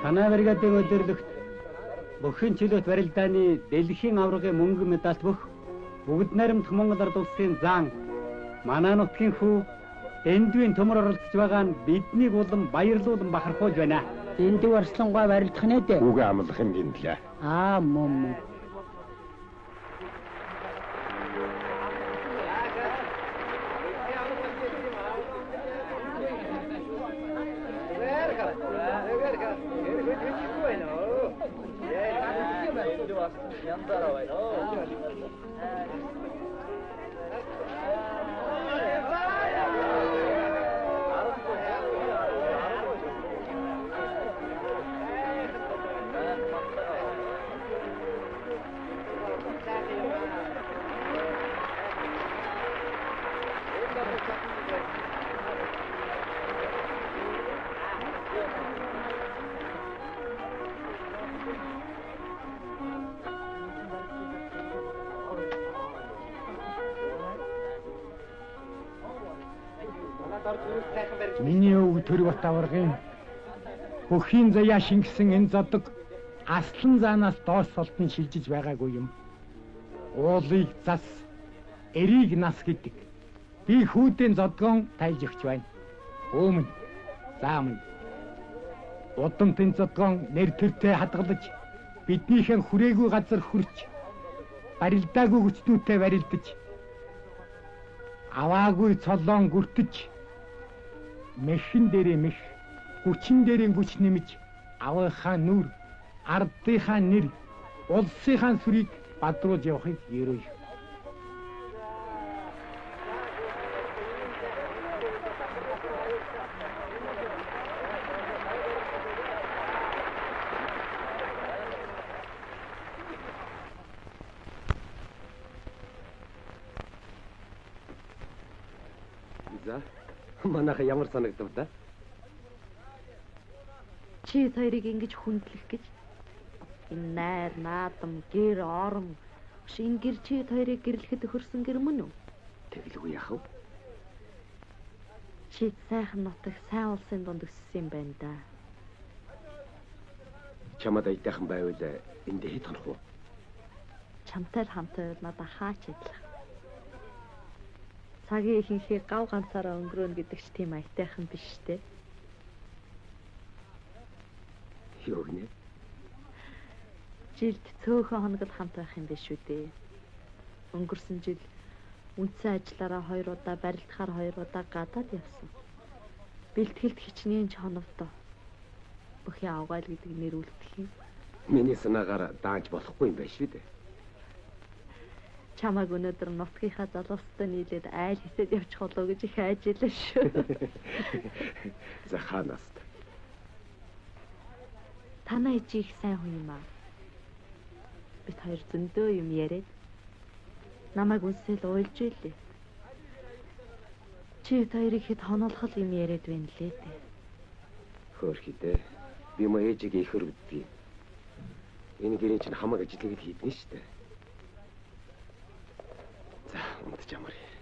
Танай бригадын удирдлагт бүхэн чөлөөт барилдааны дэлхийн аваргын мөнгө медальт бүх бүгд найрамдах Монгол ард улсын заан манай нутгийн хүү Эндвийн төмөр оролцож байгаа нь биднийг улам баярлуулан бахархуулж байна. Эндүү Арслангуй барилдах нэ дээ. Үгүй амлах юм гинлээ. Аа мөн мөн. Миний өвөг Төрбат аваргын бүхийн заяа шингэсэн энэ зодог аслан заанаас доош солтон шилжиж байгаагүй юм. Уулыг зас, эрийг нас гэдэг. Би хүүдэн зодгоон тайлж өгч байна. Өөмн, заамн. Удамт энэ зодгоон нэр төртэй хадгалж биднийхэн хүрээгүй газар хүрч барилдаагүй хүчнүүтэй барилдаж аваагүй цолоон гүртэж мэхэн дээрээ мэх, гүчин дээрээ гүч нэмж авынхаа нүр, ардынхаа нэр, улсынхаа сүрийг бадруулж явахыг ерөөе. За, манайха ямар санагдав да? Чи хоёрыг ингэж хүндлэх гэж энэ найр, наадам, гэр, орон биш энэ гэр чи хоёрыг гэрлэхэд өхөрсөн гэр мөн үү? Тэгэлгүй яах вэ? Чи сайхан нутаг, сайн улсын дунд өссөн юм байна да. Чамд аятайхан байвал энд хэд хонох вэ? Чамтай л хамт байвал надад хаач адилхан. Цагийн ихэнхийг гав ганцаараа өнгөрөөнө гэдэг ч тийм аятайхан биш дээ. Юу гинэ? Жилд цөөхөн хоног л хамт байх юм биш үү дээ. Өнгөрсөн жил үндсэн ажиллаараа 2 удаа, барилдахаар 2 удаа гадаад явсан. Бэлтгэлд хичнээн ч хоновдоо. Бүхий авгайл гэдэг нэр үлдэх юм. Миний санаагаар дааж болохгүй юм байна шүү дээ. Чамайг өнөөдөр нутгийнхаа залуустай нийлээд айл хисээд явчих болов гэж их айж илээ шүү. За хаанаст. Танай ээж их сайн хүн юм аа. Бид хоёр зөндөө юм яриад намайг үнсэл уйлж илээ. Чи бид хоёрыг хэд хоноолох юм яриад байна лээ дээ. Хөөрхий дээ. Би мө ээжигээ их өрөвддөг. Энэ гэрийн чинь хамаг ажлыг л хийдэн шүү дээ. За, унтж амаръя.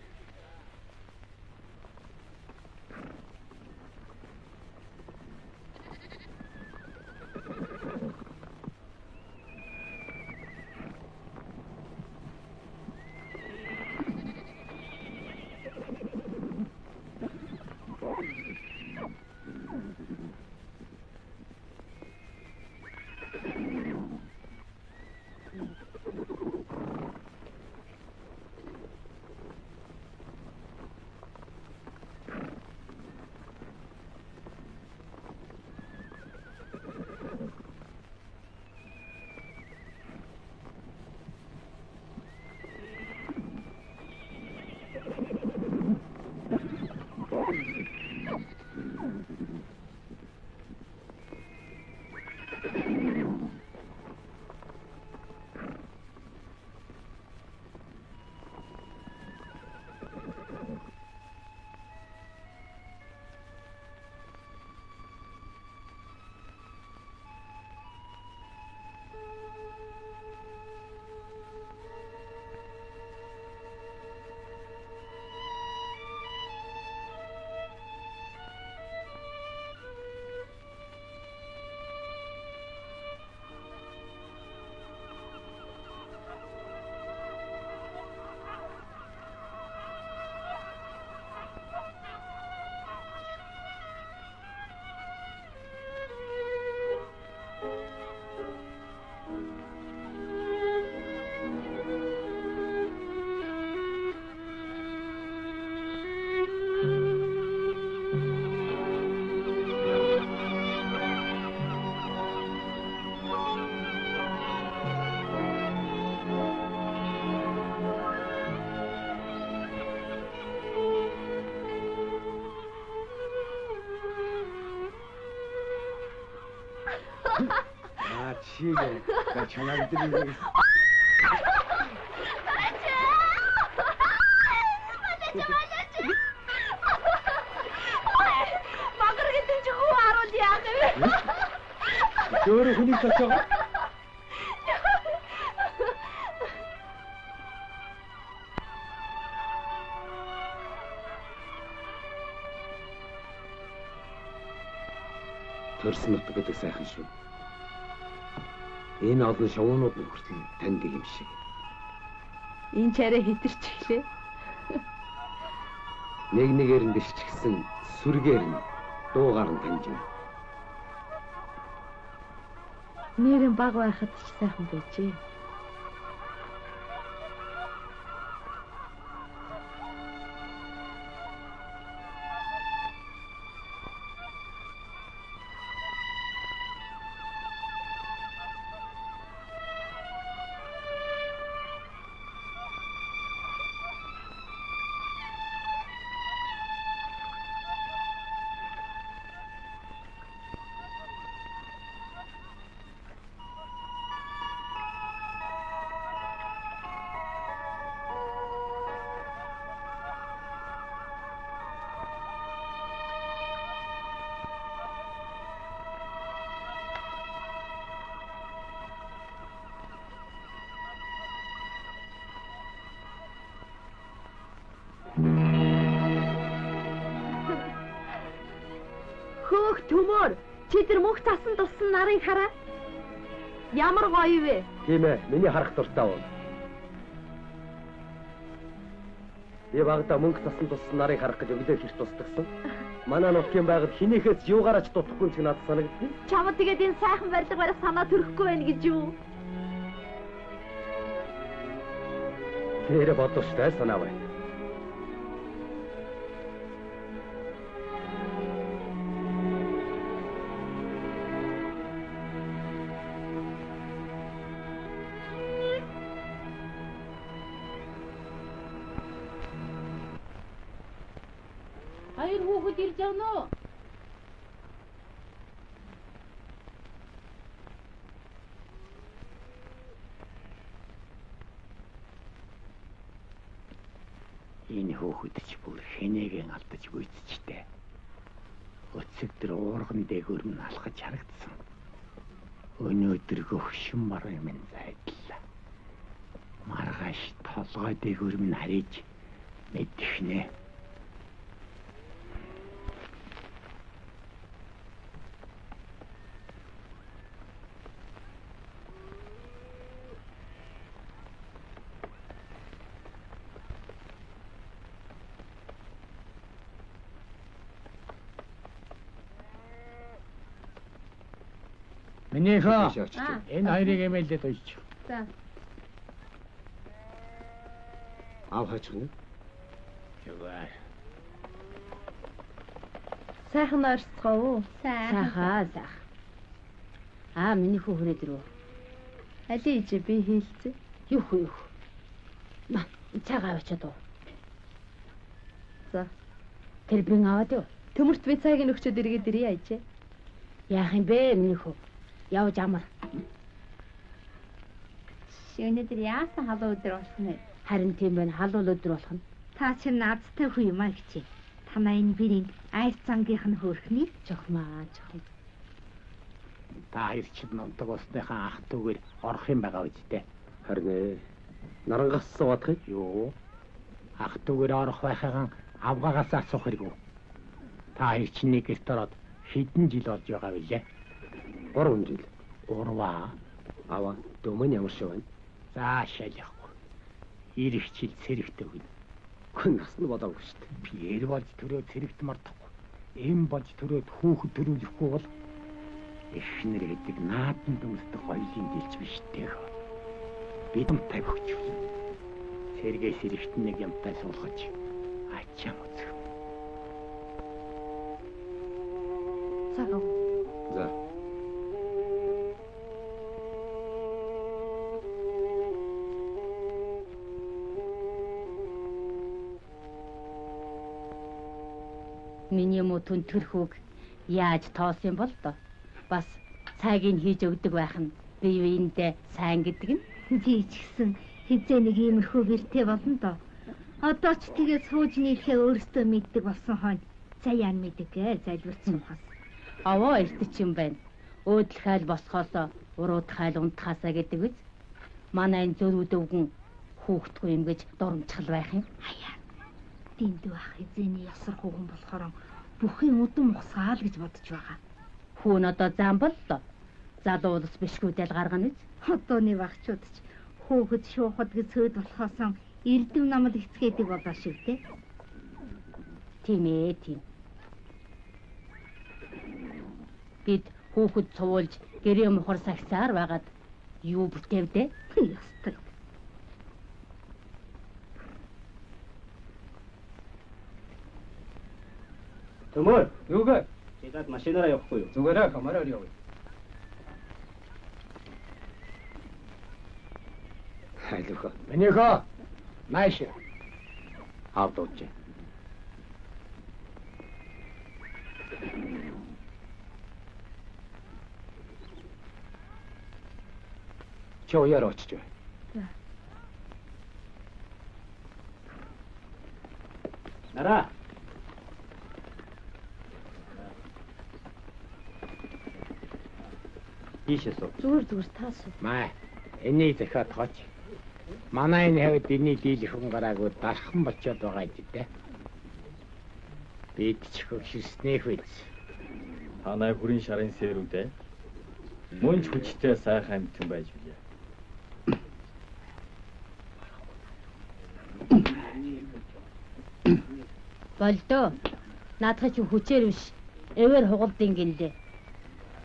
지가 전화기 드리고. Магар гэдэг чи хүү харуул яах вэ? Өөрөө хүнийг цоцоогоо. Төрсөн нутаг гэдэг сайхан шүү. Энэ олон шувуунууд нь хүртэл таньдаг юм шиг. Энэ ч арай хитэрчихлээ. Нэг нэгээр нь бэлчгсэн сүргээр нь дуугаар нь таньж байна. Нэрэн баг байхад ч сайхан байжээ. Хөөх төмөр, чи тэр мөнх цасан туссан нарыг хараа. Ямар гоё вэ? Тийм ээ, миний харах дуртай бол. Би багадаа мөнх цасан туссан нарыг харах гэж өглөө хэрт тусдагсан. Манай нутгийн байгаль хинээхээс юугаараа ч дутахгүй юм шиг надад санагдана. Чамд тэгээд энэ сайхан барилга барих санаа төрөхгүй байна гэж юу? Тэр бодвоштой санаа байна. Хоёр хүүхэд ирж явна уу? Энэ хүүхэд ч бүр хэнээгээ алдаж гүйцэжтэй. Өцөг төр уурган дээгүүр минь алхаж харагдсан. Өнөөдөр гөхшин морой минь зайдлаа. Маргааш толгой дээгүүр минь хариж мэдхнэ. Минийхөө энэ хоёрыг эмээлдээд уйчих. За. Аав хаачих нь. Зүгээр. Сайхан ойрцгоо уу? Сайхан сайхан. Аа миний хүү хүрээд ирв. Али ижи би хийлцээ. Юу хүү юу. Ма цаг аваачаад уу. За. Тэр бин аваад юу? Төмөрт би цагийг нөгчөөд эргээд ирье ажээ. Яах юм бэ миний хүү? Явж амар. Өнөөдөр яасан халуун өдөр болох нь вэ? Харин тийм байна, халуун өдөр болох нь. Та чинь наадтай хүн юм аа гэж. Танаа энэ бэрийн айр зангийнх нь хөөрхний. Чухмаа, чухам. Та хоёр чинь нунтаг усныхаа ах дүүгээр орох юм байгаа үсттэй. Харин ээ. Нарангаас суугаадах юм. Юу? Ах дүүгээр орох байхаа авгаагаас асуух хэрэггүй. Та хоёр чинь нэг гэрт ороод хэдэн жил болж байгаа вүлээ? 3 жил. Урваа. Аваа, дөмөн ямар шиг байна? За шалихгүй. Ирэх жил цэрэгт өгнө. Хүн нас нь болоогүй шүү дээ. Би эр болж төрөө цэрэгт мартахгүй. Эм болж төрөөд хүүхэд төрүүлэхгүй бол эхнэр гэдэг нааданд өмсдөх хоёлын дэлж биш дээ. Би юмтай бөгчвөл. Цэргээс ирэхт нэг юмтай суулгаж ачаан үзэх. Цаг ав. За. Миний муу түнтгэр хүүг яаж тоосон юм бол доо. Бас цайг нь хийж өгдөг байх нь. Бие биендээ сайн гэдэг нь. Би ч гэсэн хизээ нэг иймэрхүү бэртэй болно доо. Одоо ч тэгээ сууж нийлхээ өөртөө мэддэг болсон хойно. Заяа мэддэг ээ залбирч суухаас. Аваа эртч юм байна. Өөдлөхайл босхоосоо уруудхайл унтахаасаа гэдэг биз. Манай энэ зөрүүд өвгөн хүүхдгүй юм гэж дурамчхал байх юм. Хаяа. Дэндүү ах эзэний ёсор хүүхэн болохоор бүхэн удам ухсгаал гэж бодож байгаа. Хүү нь одоо зам боллоо. Залуу улс бишгүүдэл гаргана биз. Одооны багчууд ч хүүхэд шуухад гэж цөөд болохоос эрдэм намал эцгээдэг болоо шиг дээ. Тийм ээ тийм. Бид хүүхэд цувуулж гэрээ мухар сагсаар байгаад юу бүтээвдэ? Ёстой. Төмөр, юугээ? Чидад машинаараа явахгүй юу? Зүгээрээ хамаараар явъя. Айлхөө. Минийхөө нааш. Аав дууджээ. Чи уяар очиж бай. За. Нараа. Ийшээ суу. Зүгээр зүгээр та суу. Маа, энийг захиад тооч. Манай энэ хавьд энэний дийлэх хүн гараагүй дархан болчоод байгаа гэдэг. Бид ч хөгшөрснөөх биз. Танай хүрийн шарын сэрүүдээ мөн ч хүчтэй сайхан амьтан байж билээ. Болдоо. Наадах чи хүчээр биш. Эвэр хугалдын гинлээ.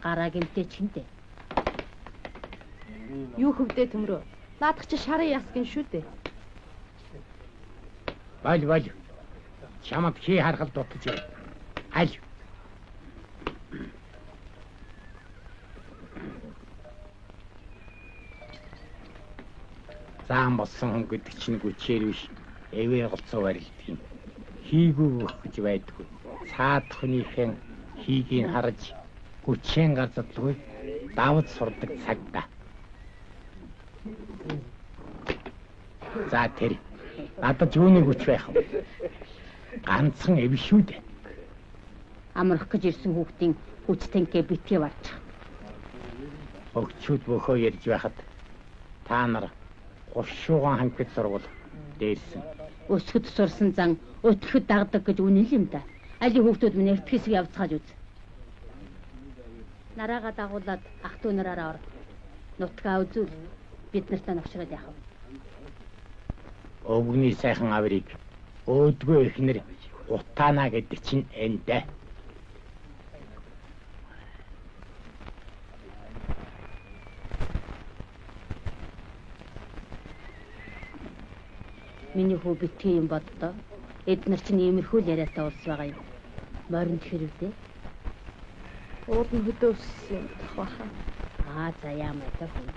Гараа гэмтэй ч хинтээ. Юу хөвдөө төмрөө? Наадах чи шарын яс гин шүү дээ. Боль боль. Чамд хий харгал дутаж бай. Аль. Заан болсон хүн гэдэг чинь хүчээр биш. Эвээ голцоо барилдаг юм. Хийгүү өгөх гэж байдгүй. Цаад хүнийхэн хийгийг харж хүчээр гарцадalгүй давд сурдаг цагта. За тэр надад юуны хүч байх вэ? Ганцхан эв шүү дээ. Амрах гэж ирсэн хүүхдийн хүч тэнхээ битгий варчих. Өгчүүд бөхөө ярьж байхад та нар гушуугаан хамхид сургуул дээрсэн. Өсгөд сурсан зан өтлөхөд дагдаг гэж үнэн л юм да. Али хүүхдүүд минь эртгэсэг явцгааж үз. Нараага дагуулад ах トゥ нараараа ор. Нутгаа үзүүл бид нартай новшроод яах вэ? Өвгний сайхан авирыг өөдгөө ихнэр гутаана гэдэг чинь энэ дээ. Миний хүү битгий юм боддоо. Эднэр чинь иймэрхүү л яриатай улс байгаа юм. Моринд хэрвдээ. Уул нь хөдөө өссөн юм болох байхаа. Аа за яамай та хүн.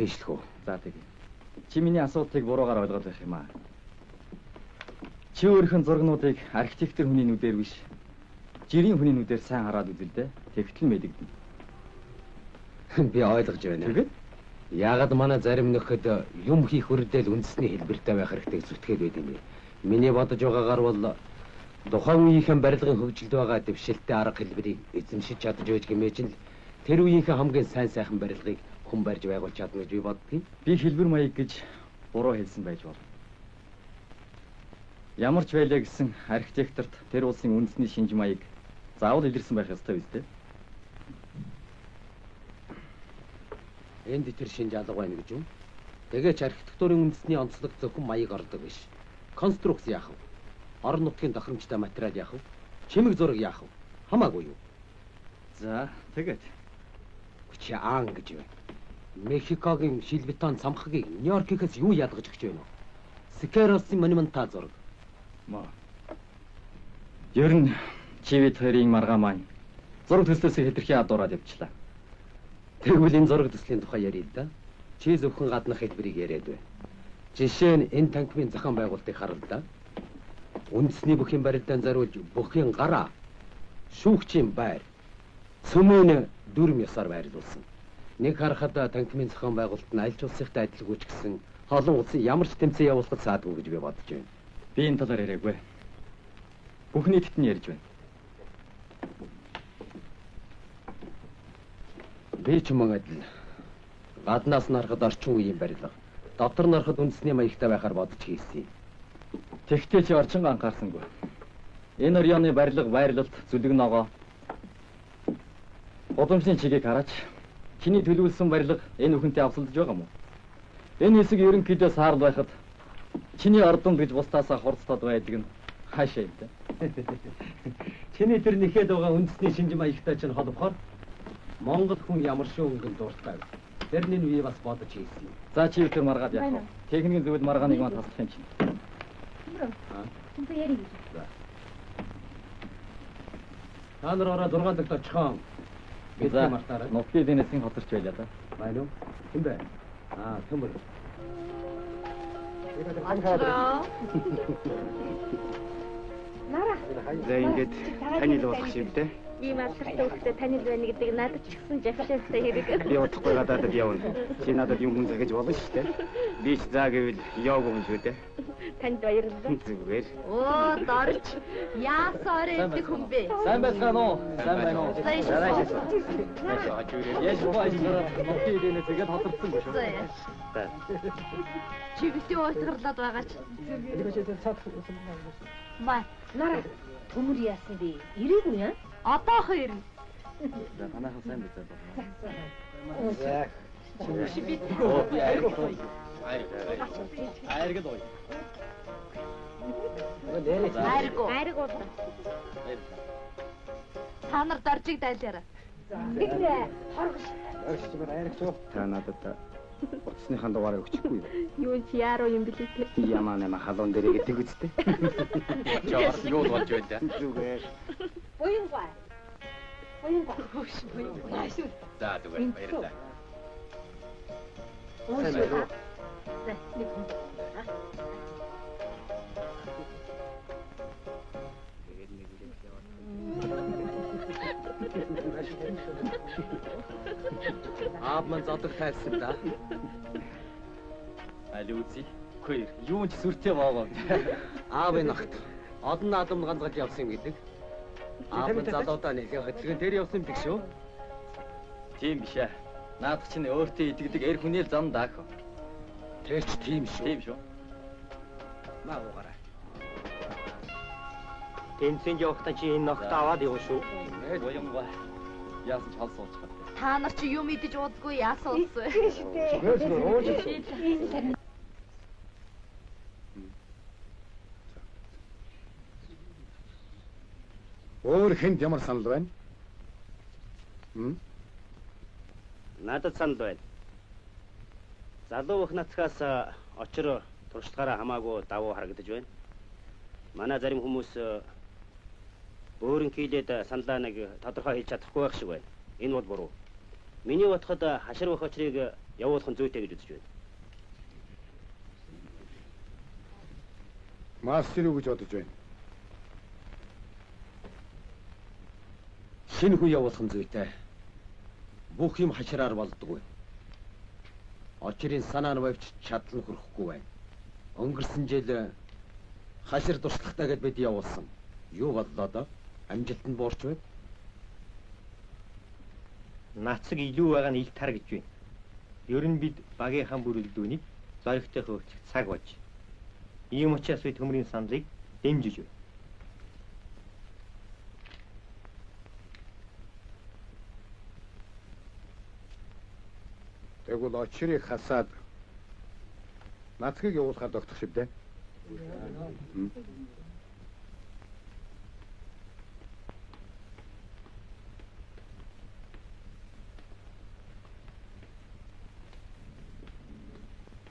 Ээжлэх үү? За тэгье. Чи миний асуултыг буруугаар ойлгоод байх юм аа. Чи өөрийнх нь зургнуудыг архитектор хүний нүдээр биш, жирийн хүний нүдээр сайн хараад үзэл дээ. Тэгтэл мэдэгдэнэ. Би ойлгож байна. Тэгээд яагаад манай зарим нөхөд юм хийх үрдэл үндэсний хэлбэртэй байх хэрэгтэй зүтгээд байд юм бэ? Миний бодож байгаагаар бол тухайн үеийнхэн барилгын хөгжилд байгаа дэвшилтэй арга хэлбэрийг эзэмшиж чадаж байж гэмээж нь тэр үеийнхэн хамгийн сайн сайхан барилгыг хүн барьж байгуулж чадна гэж би боддгийг. Би хэлбэр маяг гэж буруу хэлсэн байж болно. Ямар ч байлаа гэсэн архитекторт тэр улсын үндэсний шинж маяг заавал илэрсэн байх ёстой биз дээ. Энд тэр шинж алга байна гэж юм. Тэгээд ч архитектурын үндэсний онцлог зөвхөн маяг ордог биш. Конструкц яах вэ? Орон нутгийн тохиромжтой материал яах вэ? Чимэг зураг яах вэ? Хамаагүй юу? За, тэгээд чи аан гэж байна. Мехикогийн шилбетон цамхагийг Нью-Йоркийнхээс юу ялгаж өгч байна вэ? Скеросын монументал зураг. Маа. Ер нь чи бид хоёрын маргаа маань зураг төслөөсөө хэтэрхий адуураад явчлаа. Тэгвэл энэ зураг төслийн тухай ярья л да. Чи зөвхөн гаднах хэлбэрийг яриад бай. Жишээ нь энэ танхимын зохион байгуулалтыг харал да. Үндэсний бүхийн барилдаан зориулж бүхийн гараа, шүүгчийн байр, цөмийн дүрм ёсоор байрлуулсан. Нэг харахад танхимын зохион байгуулалт нь аль ч улсынхтай адилгүй ч гэсэн олон улсын ямар ч тэмцээн явуулахад саадгүй гэж би бодож байна. Би энэ талаар яриаггүй. Бүх нийтэд нь ярьж байна. Би ч мөн адил гаднаас нь харахад орчин үеийн барилга, дотор нь харахад үндэсний маягтай байхаар бодож хийсэн юм. Тэгтээ чи орчинго анхаарсангүй. Энэ орионы барилга байрлалт зүлэг ногоо гудамжны чигийг хараач. Чиний төлөвлөсөн барилга энэ бүхэнтэй авсалдаж байгаа юм уу? Энэ хэсэг ерөнхийдөө саарл байхад чиний ордонд гэж бусдаасаа хурцтаад байдаг нь хаашаа юм бэ? Чиний тэр нэхэд байгаа үндэсний шинж маягтай чинь холбохоор Монгол хүн ямар шүү өнгөн дуртай вэ? Тэрний нь би бас бодож хийсэн юм. За чи тэр маргаад яах вэ? Техникийн зөвлөл маргааныг маань таслах юм чинь. Түмпэ яриг. Та нар ороо 6 дахь очихоо. Бид мартаарай. Нутгийн эдийн хоцорч байлаа да. Байна уу? Хэн бэ? Аа, төмөр. Нара. За ингээд танил уулах шиг дээ. Ийм алдартай хүүхдээ танил байна гэдэг надад ч гэсэн жавшаастай хэрэг. Би удахгүй гадаадад явна. Чи надад юм хүн захиж болно шүү дээ. Би ч заа гэвэл яваагүй юм шүү дээ. Танд баярлалаа. Зүгээр. Оо, дорж. Яасан орой идэх хүн бэ? Сайн байцгаана уу? Сайн байна уу? Яаж баярлалаа. Нутгийн эдийн зэгээд хоцорсон шүү. За. Чи битгий уйтгарлаад байгаа ч. Маа, нара. Төмөр яасан бэ? Ирээгүй яа? Одоохоо ирнэ. За танайхан сайн байцгаана. За. Би айраг. Айраг доо. Айраг. Айраг уу. Та нар доржиг дайлаарай. Тэгнэ. Хоргош. Та надад утасныхаа дугаарыг өгчихгүй юу? Юу чи яаруу юм бэлээ те. Ямаа нэмэ халуун дээрээ гэдэг үстэй. Жоор юу болж байлаа? Зүгээр. Буянгай. Буянгай. Хөш буянгай. За зүгээр баярлалаа. Сайн байна уу? За нэг хүн. Аав мань зодог тайлсан да. Аль үзье. Хоёр юу ч сүртэй боогоо. Аавын ногт олон наадам ганцгал явсан юм гэдэг. Аав нь залуудаа нэлээ хөдөлгөөн дээр явсан юм шиг шүү. Тийм биш ээ. Наадах чинь өөртөө итгэдэг эр хүний л зам даах. Тэр ч тийм шүү. Тийм шүү. Маа уугаарай. Тэмцээнд явахдаа чи энэ ногтоо аваад явна шүү. Буянгай. Яасан ч хол суучих. Та нар чи юм идэж уудгүй яасан улс вэ? Зүгээр ууж. Өөр хэнд ямар санал байна? Надад санал байна. Залуу өх нацгаас очир туршлагаараа хамаагүй давуу харагдаж байна. Манай зарим хүмүүс бөөрөнхийлээд саналаа нэг тодорхой хэлж чадахгүй байх шиг байна. Энэ бол буруу. Миний бодоход хашир өх очрыг Явуулах нь зүйтэй гэж үзэж байна. Мастер юу гэж бодож байна? Шинэ хүн явуулах нь зүйтэй. Бүх юм хашраар болдгоо. Очрын санаа нь вавч чадал нь хүрэхгүй байна. Өнгөрсөн жил хашир туршлагатай гэд бид явуулсан. Юу боллоо доо? Амжилт нь буурч байна. Нацаг илүү байгаа нь ил тар гэж байна. Ер нь бид багийнхаа бүрэлдүүнийг зоригтой хөөцөх цаг болж. Ийм учраас би төмрийн саналыг дэмжиж байна. Тэгвэл очрыг хасаад нацгийг явуулахаар тогтох шивдэ.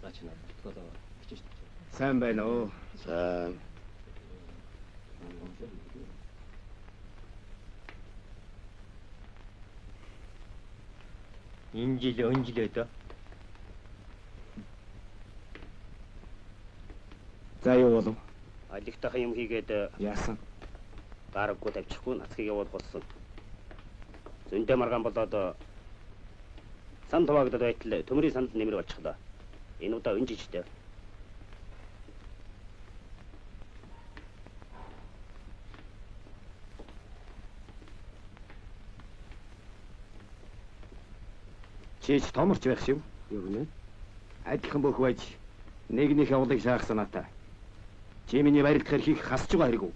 За чи надад болоо бичиж. Сайн байна уу? Сайн. Энэ жил өнжлөө дөө. За юу болов? Аливтайхан юм хийгээд яасан? Дараггүй тавьчихгүй нацгийг явуулах болсон. Зөндөө маргаан болоод сан хуваагдаад байтал төмрийн санд нэмэр болчихлоо. Энэ удаа өнжижтэй. Чи ч томорч байх шив. Юу гэнэ? Адилхан бүх байж нэгнийхээ улыг шаах санаатай. Чи миний барилдах эрхийг хасж байгаа хэрэг үү?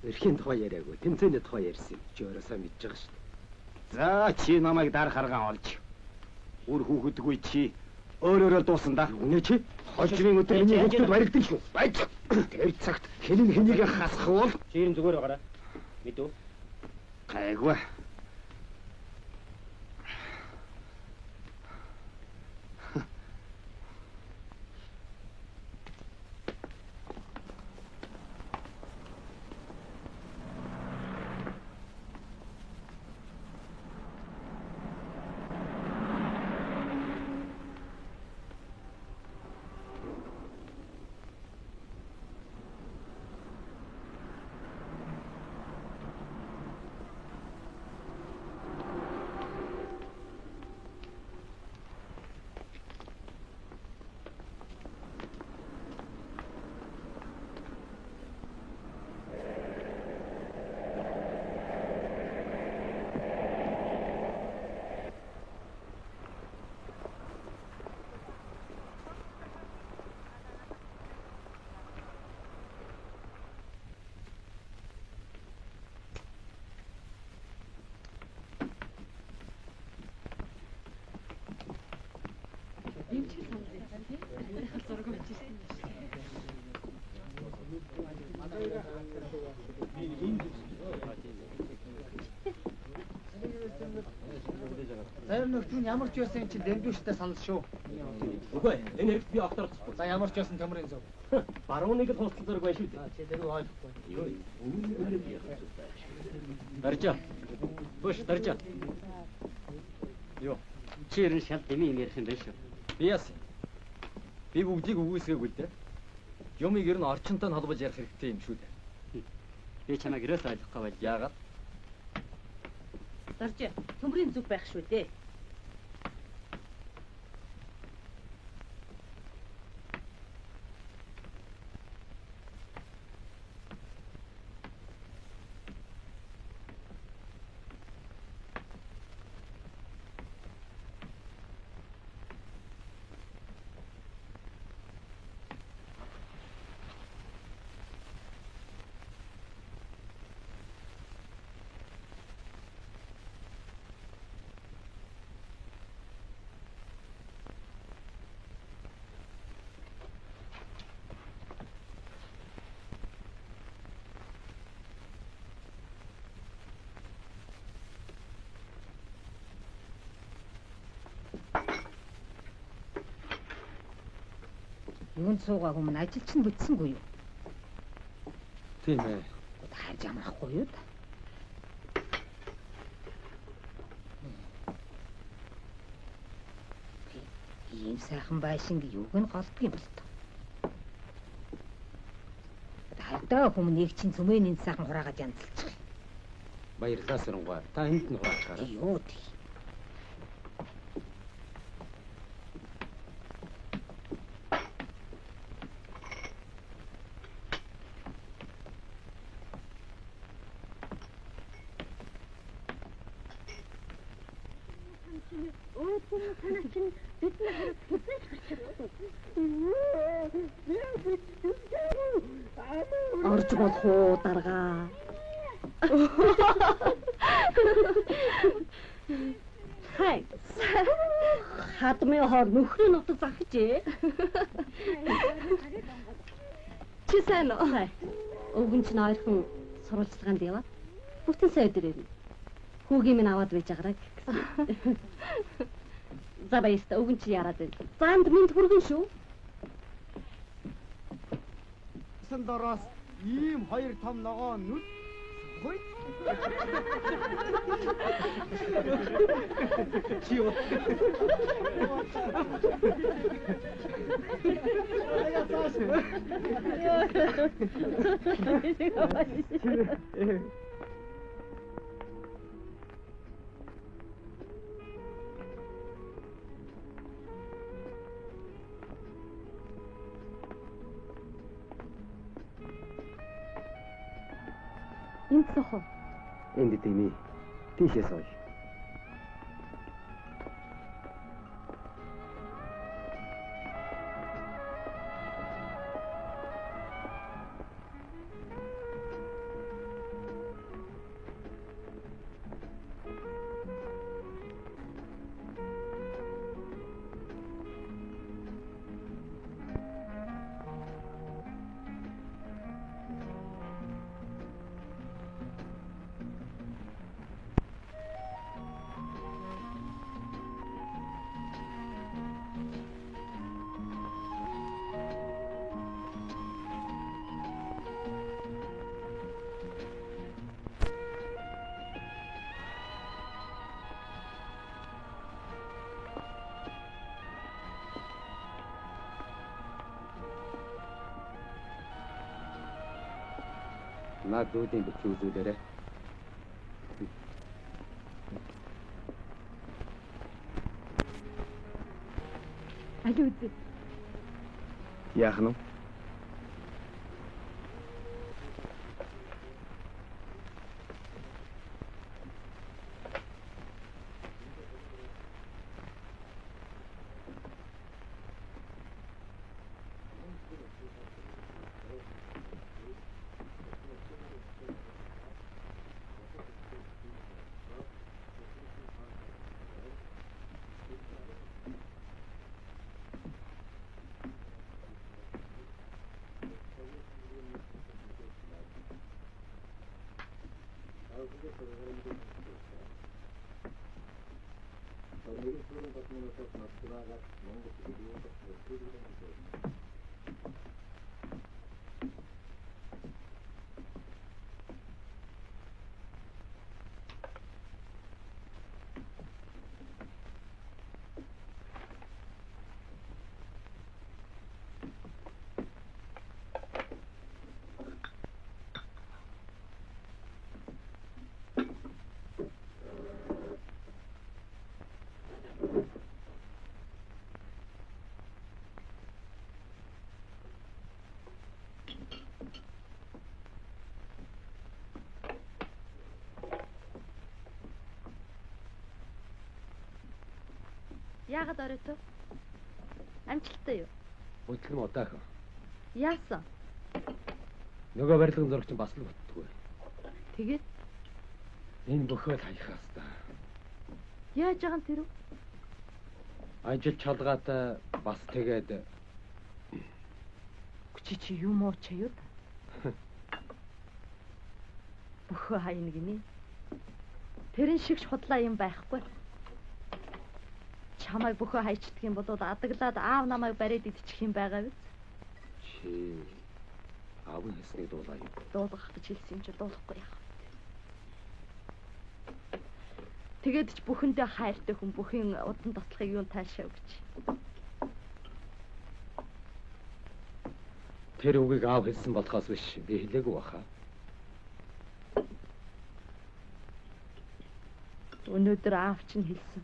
Эрхийн тухай яриаггүй, тэмцээний тухай ярьсан юм. Чи өөрөө сайн мэдж байгаа шүү дээ. За чи намайг дар харгаан олж. Үр хүүхэдгүй чи өөрөөрөө дуусан да. Юу гэнэ чи? Хожрын өдөр миний хүүхдүүд барилдан шүү. Байж. Тэр цагт хэн нь хэнийг хасах бол чи ер нь зүгээр байгаарай. Мэдв? Гайгүй. Зарим нөхцөл нь ямар ч байсан чинь дэмжүүштэй санал шүү. Үгүй энэ хэрэгт би огторцохгүй. За ямар ч байсан төмрийн зөв. Барууныг л хурцлан зураг байна шүү дээ. Чи тэрийг ойлгохгүй. Даржаа. Бүш даржаа. Юу? Чи ер нь шал дэмий юм ярих юм байна шүү. Би яасан? Би бүгдийг үгүйсгээгүй л дээ. Юмыг ер нь орчинтой нь холбож ярих хэрэгтэй юм шүү дээ. Би чамайг ерөөс ойлгохгүй байл. Яагаад? Дорж, төмрийн зүг байх шүү дээ. Юунд суугаа хүмүүс ажил чинь бүтсэнгүй юу? Тийм ээ. Харж амрахгүй юу да? Ийм сайхан байшинг юуг нь голдго юм бол тоо. Хавдаа хүмүүнийг чинь цөмийн энэ сайхан хураагаад янзалчих. Баярлалаа Сэрэнгүй. Та энд нь хураачихаарай. Юу тий. Орж болох уу даргаа? Хай. Хадмын хоор нөхрийн нутаг захижээ. Чи сайн уу? Өвгөн чинь ойрхон сурвалжлаганд яваад бүтэн сая өдөр ирнэ. Хүүгийн минь аваад байж агараа гэсэн. За баяртай өвгөн чи яраад байна. Заанд минь хүргэн шүү. Сан дороос ийм хоёр том ногоон нүд хөөе. Чи юу? Энд суух уу? Энд дэмий. Тийшээ сууя. Наад дүүдийн бичиг үзүүлээрэй. Аль үзээ. Яах нь вэ? Яагаад оройтов? Амжилттай юу? Бүтлэм удаах. Яасан? Нөгөө барилгын зурагч бас л бүтдэггүй. Тэгээд энэ бөхөө л хаях хэвээр. Яаж байгаа юм тэр үү? Ажил чалгаатай бас тэгээд Чи чи юм уу чаа юу та? Бөхөө хайна гинэ. Тэрэн шигш худлаа юм байхгүй. Чамайг бөхөө хайчдаг юм бол адаглаад аав намайг бариад идчих юм байгаа биз? Чи аавын хэлснийг дуулаа юу? Дуулгах гэж хэлсэн юм чи дуулахгүй яах вэ? Тэгээд ч бүхэндээ хайртай хүн бүхэн удан татлахыг юун таашаа гэж. Тэр үгийг аав хэлсэн болохоос биш би хэлээгүй баха. Өнөөдөр аав чинь хэлсэн.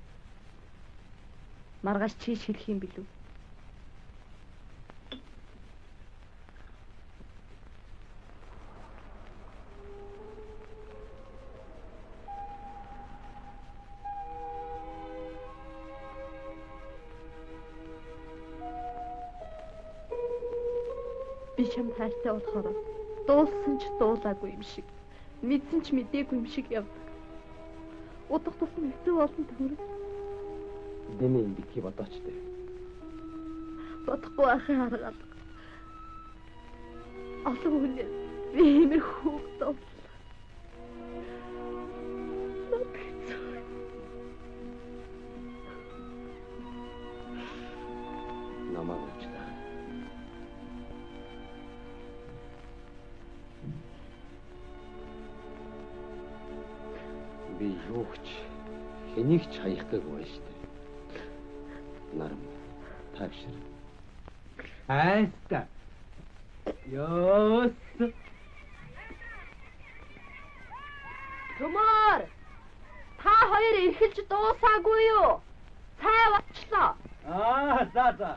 Маргааш чи хэлэх юм билүү? Би чамд хайртай болохоор дуулсан ч дуулаагүй юм шиг, мэдсэн ч мдээгүй юм шиг явдаг. Удах тусам хэцүү болно төмөр. Дэмий юм битгий бодооч дээ. Бодохгүй байхын арга алга. Олон хүнээс би иймэрхүү үг дууллаа. Надад хэцүү. Намайг уучлаарай. Би юу ч хэнийг ч хаях гээгүй байна шүү дээ. Нарам таавшир. Айста. Ёс. Төмөр. Та хоёр эрхэлж дуусаагүй юу? Цай болчлоо. Аа, за за.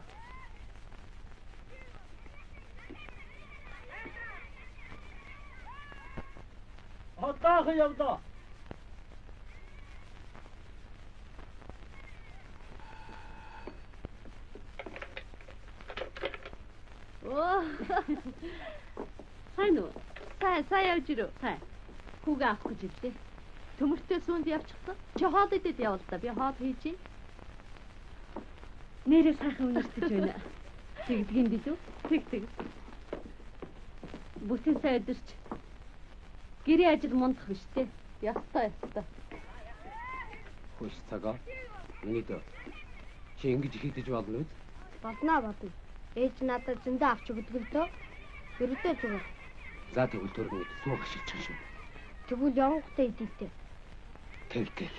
Одоохон явдаа. Оо. Сайн уу? Сайн, сайн явж ирв. Сайн. Хүүгээ авах гэж ирлээ. Төмөртэй сүүнд явчихсан. Чи хоол идээд явал та. Би хоол хийж гин. Нэрээ сайхан үнэртэж байна. Тэгдэг юм билүү? Тэг тэг. Бүтэн сайн өдөрч гэрээ ажил мундах биш үү? Ястай ястай. Хөш цагаа. Өнөөдөр чи ингэж хийдэж болно үү? Болно болно. Ээж надад зөндөө авч өгдөг л дөө. Ердөө зүгээр. За тэгвэл төргөд суух ашиглчих шүү. Тэгвэл явангуудаа идэлтэй. Тэг тэг.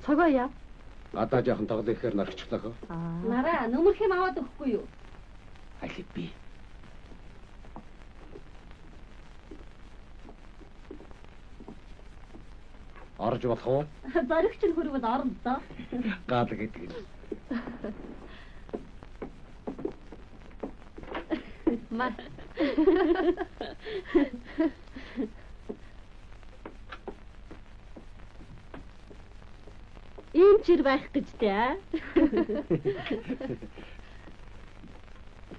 Цогоо яа. Гадаа жаахан тоглох ихээр нархичлаа. Нараа нөмөрх юм аваад өгөхгүй юу? Аль би. Орж болох уу? Зоригч нь хөрвөл орно доо. Гал гэдэг нь. Ма. Ийм чир байх гэж дээ. Аа?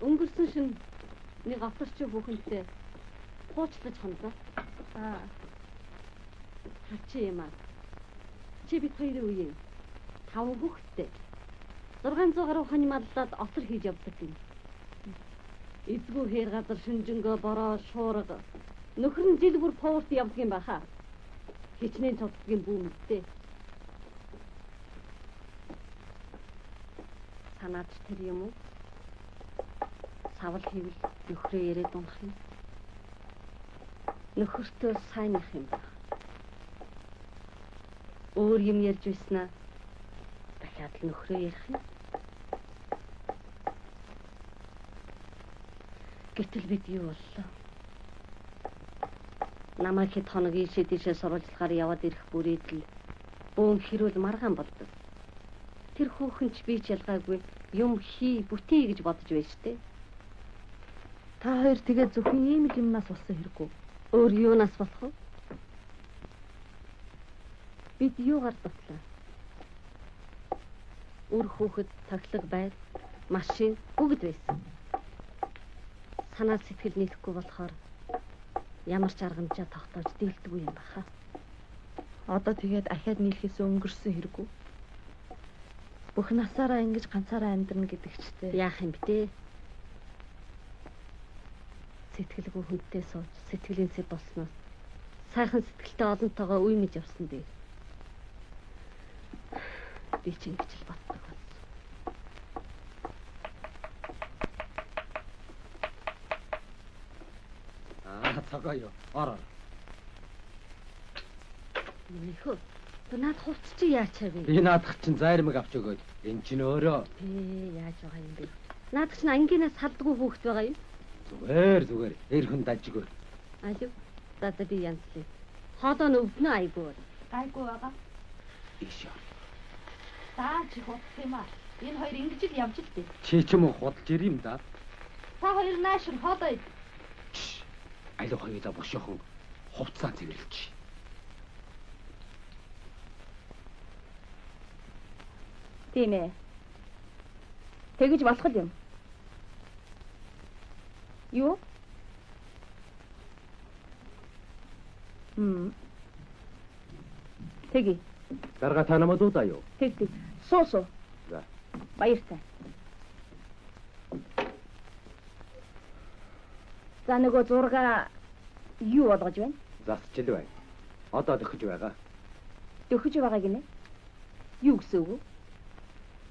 Өнгөрсөн шин нэг авторчин хүүхэнтэй хуучлаж хонлоо. Аа. Харчи юм аа. Чи бид хоёрын үеийн 5 хүүхэдтэй 600 гаруй хонь маллаад отор хийж явдаг юм. Эзгүй хээр газар шүнжэнгөө бороо шуурга нөхөр нь жил бүр пуурт явдаг юм баха. Хичнээн цогцдгийн бүү мэдтэй. Санаад тэр юм уу? Савл хийвэл нөхрөө яриад унах юм. Нөхөртөө сайн их юм баг. Өөр юм ярьж байснаа дахиад л нөхрөө ярих юм. Гэтэл бид юу боллоо? Намайг хэд хоног ийшээ тийшээ сурвалжлагаар яваад ирэх бүрээд л бөөн хэрүүл маргаан болдог. Тэр хүүхэн ч би ч ялгаагүй юм хий бүтээе гэж бодож байж тээ. Та хоёр тэгээ зөвхөн ийм л юмнаас болсон хэрэггүй. Өөр юунаас болох вэ? Бид юугаар дутлаа? Үр хүүхэд, тахилга байр, машин бүгд байсан. Санаа сэтгэл нийлэхгүй болохоор ямар ч аргамжаа тогтоож дийлдэггүй юм баха. Одоо тэгээд ахиад нийлэхээс өнгөрсөн хэрэггүй. Бүх насаараа ингэж ганцаараа амьдрна гэдэг чтэй. Яах юм бэ те? Сэтгэлгүй хүнтэй сууж сэтгэлийн сэв болсноос сайхан сэтгэлтэй олонтойгоо үе мэж явсан дээ. Би ч ингэж л боддог болсон. Аа, цагаа юу? Ор ор. Минийхөө Наад хувцас чи яаж чав вэ? Би наадах чинь зайрмаг авч өгөөд. Эн чинь өөрөө. Ээ, яаж байгаа юм бэ? Наадах чинь ангинаас салдгүй хүүхэд байгаа юм. Зүгээр зүгээр. Эр хүн дажгүй. Алив. За за би янзлээ. Хоолоо нь өвднө айгүй. Гайгүй байгаа. Ийш яа. Даа чи худалсан юм аа. Энэ хоёр ингэж л явж л дээ. Чи ч юм уу худалж ир юм да. Та хоёр нааш хоолоо ид. Алив хоёулаа бошоохон хувцаа цэвэрлэж. Тийм ээ. Тэгэж болох юм. Юу? Тэгье. Дарга та намайг дуудаа юу? Тэг тэг. Суу суу. За. Баяртай. За нөгөө зурга юу болгож байна? Засчил байна. Одоо дөхөж байгаа. Дөхөж байгаа гинэ? Юу гэсэн үг вэ?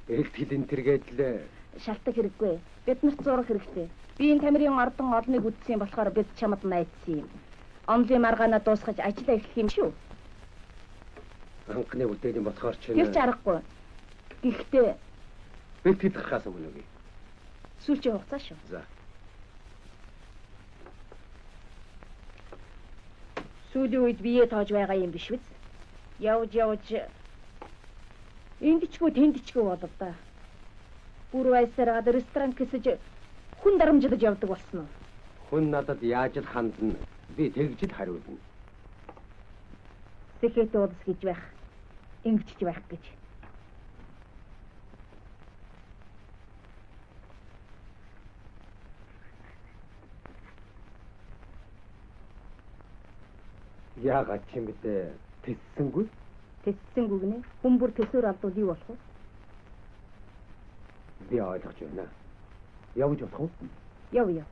Элтгэл энэ тэргээд л шалтак хэрэггүй. Бид нарт зураг хэрэгтэй. Би энэ Тамирын ордон олныг үзсэн болохоор бид чамд найдсан юм. Онлын маргаанаа дуусгаж ажиллаа эхлэх юм шүү. Анхны бүтээл юм болохоор чи тэр ч аргагүй. Гэхдээ бэлтгэл гарахаас өмнө үгүй. Сүүлчийн хугацаа шүү. За. Сүүлийн үед бие тоож байгаа юм биш биз? Явж явж эндчгүй тэндчгүй болов да. Бүр байсараад ресторан гэсэж хүн дарамжлаж явдаг болсон уу? Хүн надад яаж л хандна. Би тэгж л хариулна. Сэхэт уулс гэж байх. Ингэч байх гэж. Яагаад чи мэдээ тэссэнгүй? Тэссэнгүй гинэ. Хүн бүр төсөөр алдвал юу болох вэ? Би ойлгож байна. Явж болох уу? Яв яв.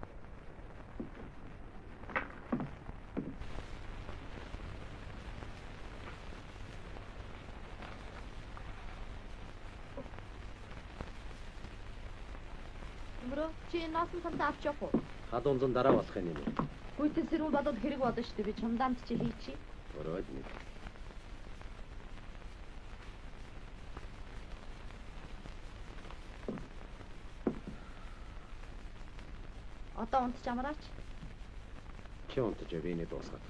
Төмөрөө чи энэ ноосон сантаа авч явах уу? Халуун зун дараа болох юм уу? Гүйтэн сэрүүн болоод хэрэг болно шүү дээ. Би чумдаанд чи хийчихье. Өрөөд нэг. Одоо унтж амраач. Чи унтж би энийг дуусгаад.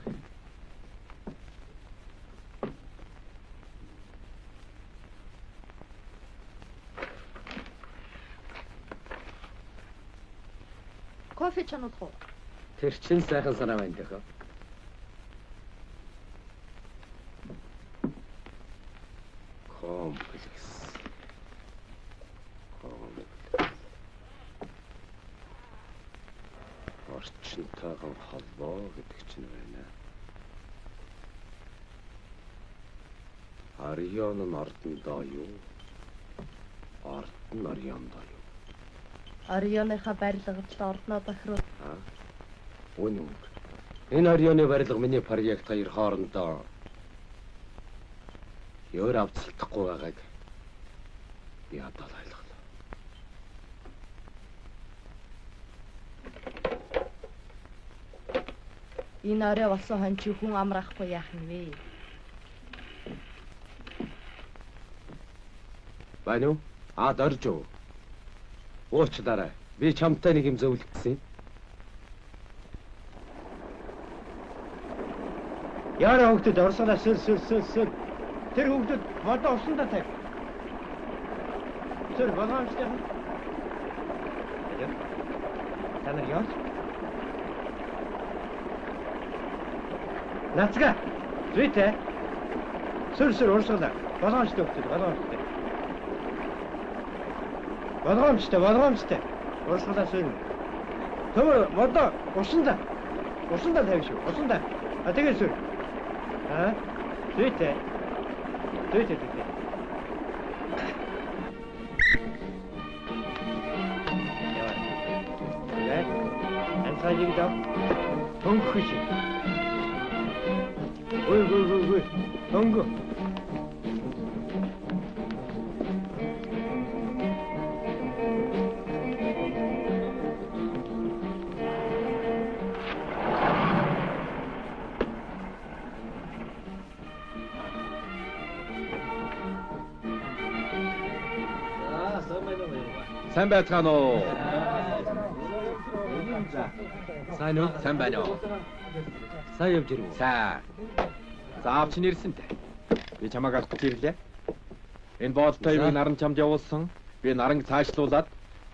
Кофе чануулах уу? Тэр чин сайхан санаа байна дөхөө. Комплекс. Комплекс. Орчинтойгон холбоо гэдэг чинь байна. Орион нь ордондоо юу? Орд нь Ориондоо юу? Орионыхаа барилгад л ордноо бохируу. Аа. Үнэн үг. Энэ Орионы барилга миний проект хоёр хоорондоо өөр авцалтахгүй байгааг би одоо л ойлголоо. Энэ орой болсон хон чи хүн амраахгүй яах юм бэ? Байна уу? Аа дорж уу. Уучлаарай. Би чамтай нэг юм зөвлөх гэсэн. Яараа хүүхдүүд орсголаа сөр сөр сөр сөр. Тэр хүүхдүүд модоо усандаа тавь. Сөр болгоомжтой. Алё. Та нар явж. Нацгаа. Зүйтэй. Сөр сөр урсгалаа. Болгоомжтой хүүхдүүд болгоомжтой. Болгоомжтой болгоомжтой. Урсгалаа сөрнө. Төмөр модоо усандаа. Усандаа тавь шүү. Усандаа. А тэгээ сөр. Аа? Зүйтэй. Зүйтэй зүйтэй. Яваа. Тэгээд анцаажиг дав. Хөнгөх шиг. Ой ой ой ой. Хөнгө. Сайн байцгаана уу? Сайн уу? Сайн байна уу? Сайн явж ирв үү? Сайн. Заавч нэрсэнтэй. Би чамайг авах гэж ирлээ. Энэ боолтой юуг наран чамд явуулсан. Би наранг цаашлуулад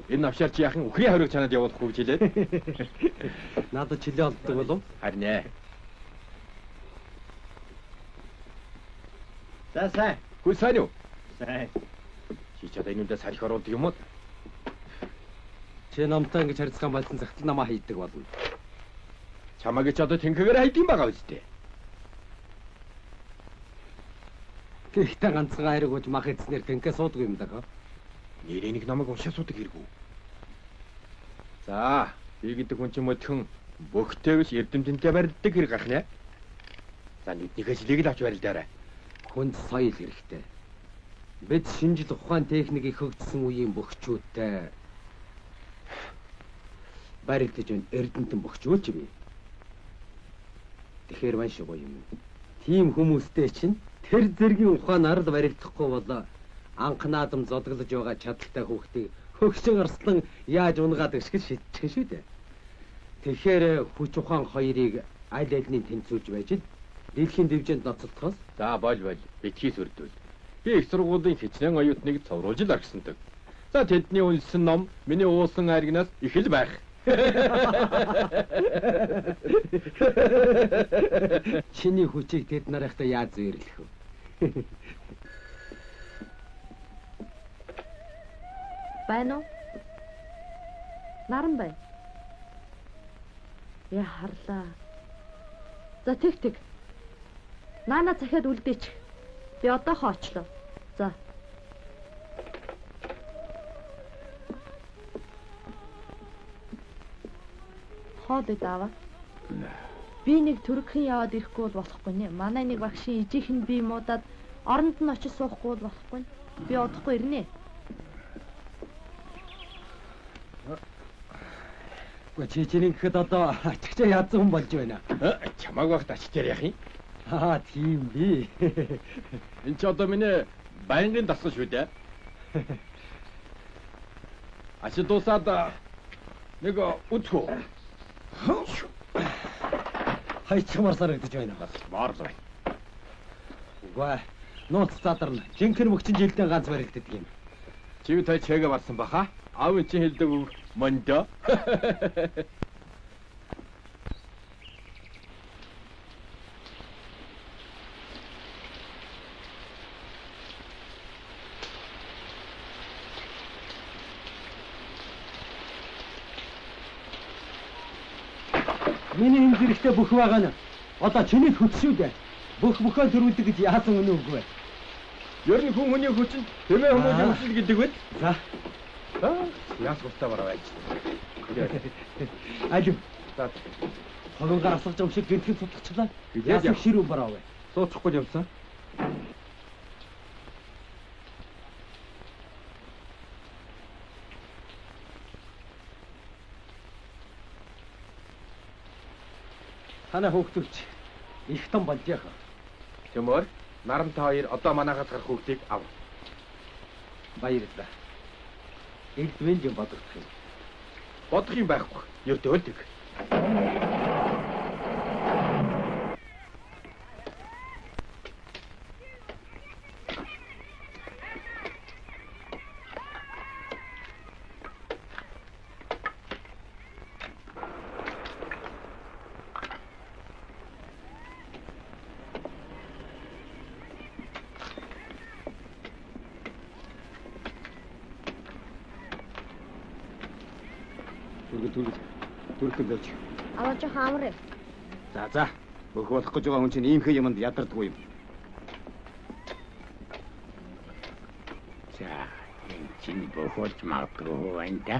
энэ навшаарч яахан үхрийн хориг чанад явуулах уу гэж хэлээд. Надад чилээ олддог болов? Харин ээ. За сайн. Хүү сайн уу? Сайн. Чи ч одоо энэ үндэ сарих оруулдаг юм уу? Чи намтай ингэж харьцгаан болсон захидал намаа хийдэг болно. Чамайг ч одоо тэнхэгээр хайд юм байгаа үстэй. Гэхдээ ганцхан хайрг ууж мах эзнэр тэнхээ суудаг юм даа. Нэрээ нэг намайг уншаа суудаг хэрэгүү. За, би гэдэг хүн чинь мөдхөн бөхтэй биш эрдэмтэнтэй барилддаг хэрэг гарах нэ. За, нүднийхээ жилийг л авч барилдаарай. Хүнд соёл хэрэгтэй. Бид шинжил ухаан техникийг хөгжсөн үеийн бөхчүүдтэй барилдаж байна эрдэмтэн бөхчүүлж бий. Тэгэхээр мань шиг гоё юм. Тийм хүмүүстэй чинь тэр зэргийн ухаанаар л барилдахгүй бол анх наадам зодоглож байгаа чадaltaй хүүхдийг хөгшин арслан яаж унгаадаг шиг шидчих шүү дээ. Тэгэхээр хүч ухаан хоёрыг аль альний тэнцвүүлж байж л дэлхийн дэвжээнд ноцолдохоос. За боль боль битгий сүрдүүл. Би их сургуулийн хичнээн оюутныг цовруулж л орхисондог. За тэдний уншсан ном миний уусан айргнаас их л байх. Чиний хүчийг тэд нарынхтай яаж зэрлэх вэ? Байна уу? Наран байна. Яа харлаа. За тэг тэг. Наана захиад үлдээч. Би одоохоо очлоо. За. Хоол идаава. Би нэг төрөгхэн яваад ирэхгүй бол болохгүй нэ. Манай нэг багшийн ижийнх нь би муудаад оронд нь очиж суухгүй бол болохгүй. Би удахгүй ирнэ. Үгүй чи чиний гэхэд одоо ачигчаа ядсан хүн болж байна. Чамааг багт ач дээр яах юм? Аа тийм би. Энд чи одоо миний байнгын дасгал шүү дээ. Ачи дуусаад нэг үтхүү. Хайчмар санагдаж байна. Маар л байна. Үгүй нууц задарна. Жинхэнэ мөгчин жилдээ ганц барилддаг юм. Чи та чэгэ барсан баха? Аав чи хэлдэг үг мондо. Миний энэ зэрэгтэй бүх байгаа нь одоо чиний хүч шүү дээ. Бүх бүхөө төрүүлдэг гэж яасан үнэ үгүй вэ? Ер нь хүн хүний хүчин тэмээ хүмүүсийн хүчин гэдэг байл. За. Яас гутаа бараа байж. Алив. За. Хогонгаар асгаж юм шиг гинтгэн сутгачлаа. Гэлээд Яасан ширүүн бараа вэ? Суучихгүй явсан. Танай хүүхдүүлч их том болж яах. Төмөр, нарантай хоёр одоо манаагаас гарах хүүхдийг ав. Баярлалаа. Элдвэн юм бодогдох юм. Бодох юм байхгүй. Ердөө л тэг. Түрхэл байж. Аваа жоохон амар юм. За за. Бөх болох гэж байгаа хүн чинь иймхээ юмд ядардгүй юм. За, энэ чинь бөх болж магадгүй байна да.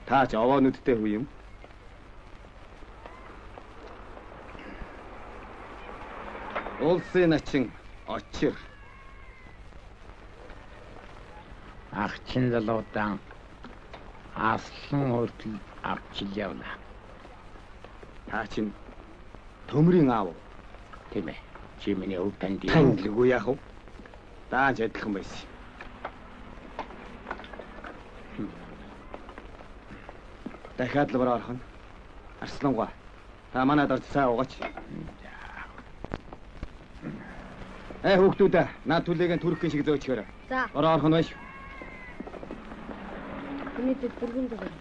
Та ч овоо нүдтэй хүү юм. Улсын начин очир. Ах чин залуудан аслан хүртэл авчил явна. Та чинь төмрийн аав. Тийм ээ. Чи миний өв танд юм. Танилгүй яах вэ? Даанч адилхан байсан. Дахиад л бороо орох нь. Арслангуй. Та манад орж цай уугаач. Э хүүхдүүдээ наад түлээгээ түрххэн шиг зөөчгөөрэй. За. Бороо орох нь байна шүү. Миний дэд бүргэн зүгээр.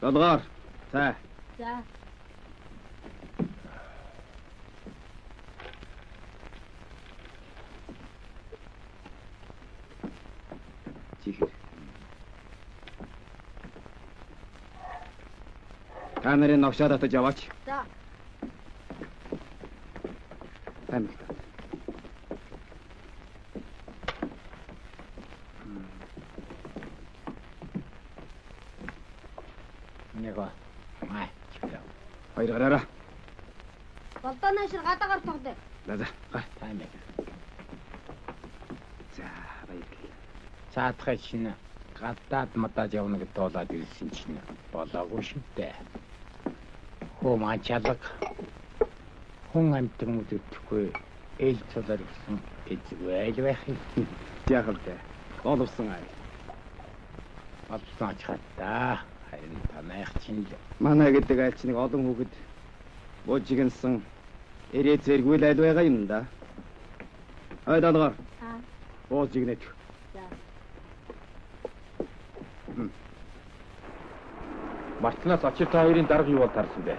Долгоор. Цай. За. Чихэр. Та нарын новшаад татаж яваач. За. Тамхи. Нэг маа. Хоёр гараараа. Болдооны шир гадаагаар тоглоё. За за. Гар. Тамхи. За баярлалаа. Цаатахай чинь гадаад мадаад явна гэд дуулаад ирсэн чинь болоогүй шүү дээ. Хөө мачаалга хүн амьтан үзэгдэхгүй эл цулаар ирсэн эзгүй айл байх юм. Яах вэ? Боловсон айл. Боловсон ач хатаа. Харин танайх чинь л Манай гэдэг айл чинь нэг олон хүүхэд бужигнсан эрээ зэргүй л айл байгаа юм да. Ой долгоор. Аа. Буужигнэт. За. Мартнаас очир та хоёрын дарга юу бол таарсан бэ?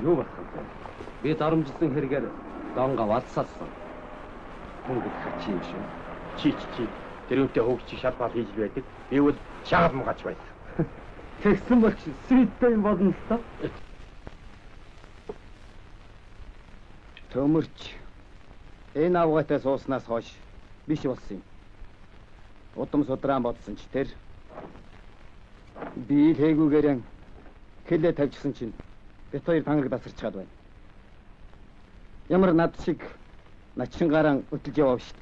Юу болох юм бэ? Би дарамжлсан хэрэгээр донго валсалсан. Хүн гэх хачин юм шүү. Чи чи чи тэр үнтэй хөөгч чи шал бал хийж байдаг. Би бол шагал мугач байсан. Тэгсэн багш свиттэй юм болно л доо. Төмөрч энэ авгайтай сууснаас хойш биш болсон юм. Удам судраан бодсон ч тэр би л хээгүүгээрэн хөлөө тавьчихсан чинь бит хоёр тангараг дасарчгаад байна. Ямар над шиг начингаран өтөлж яваа штт.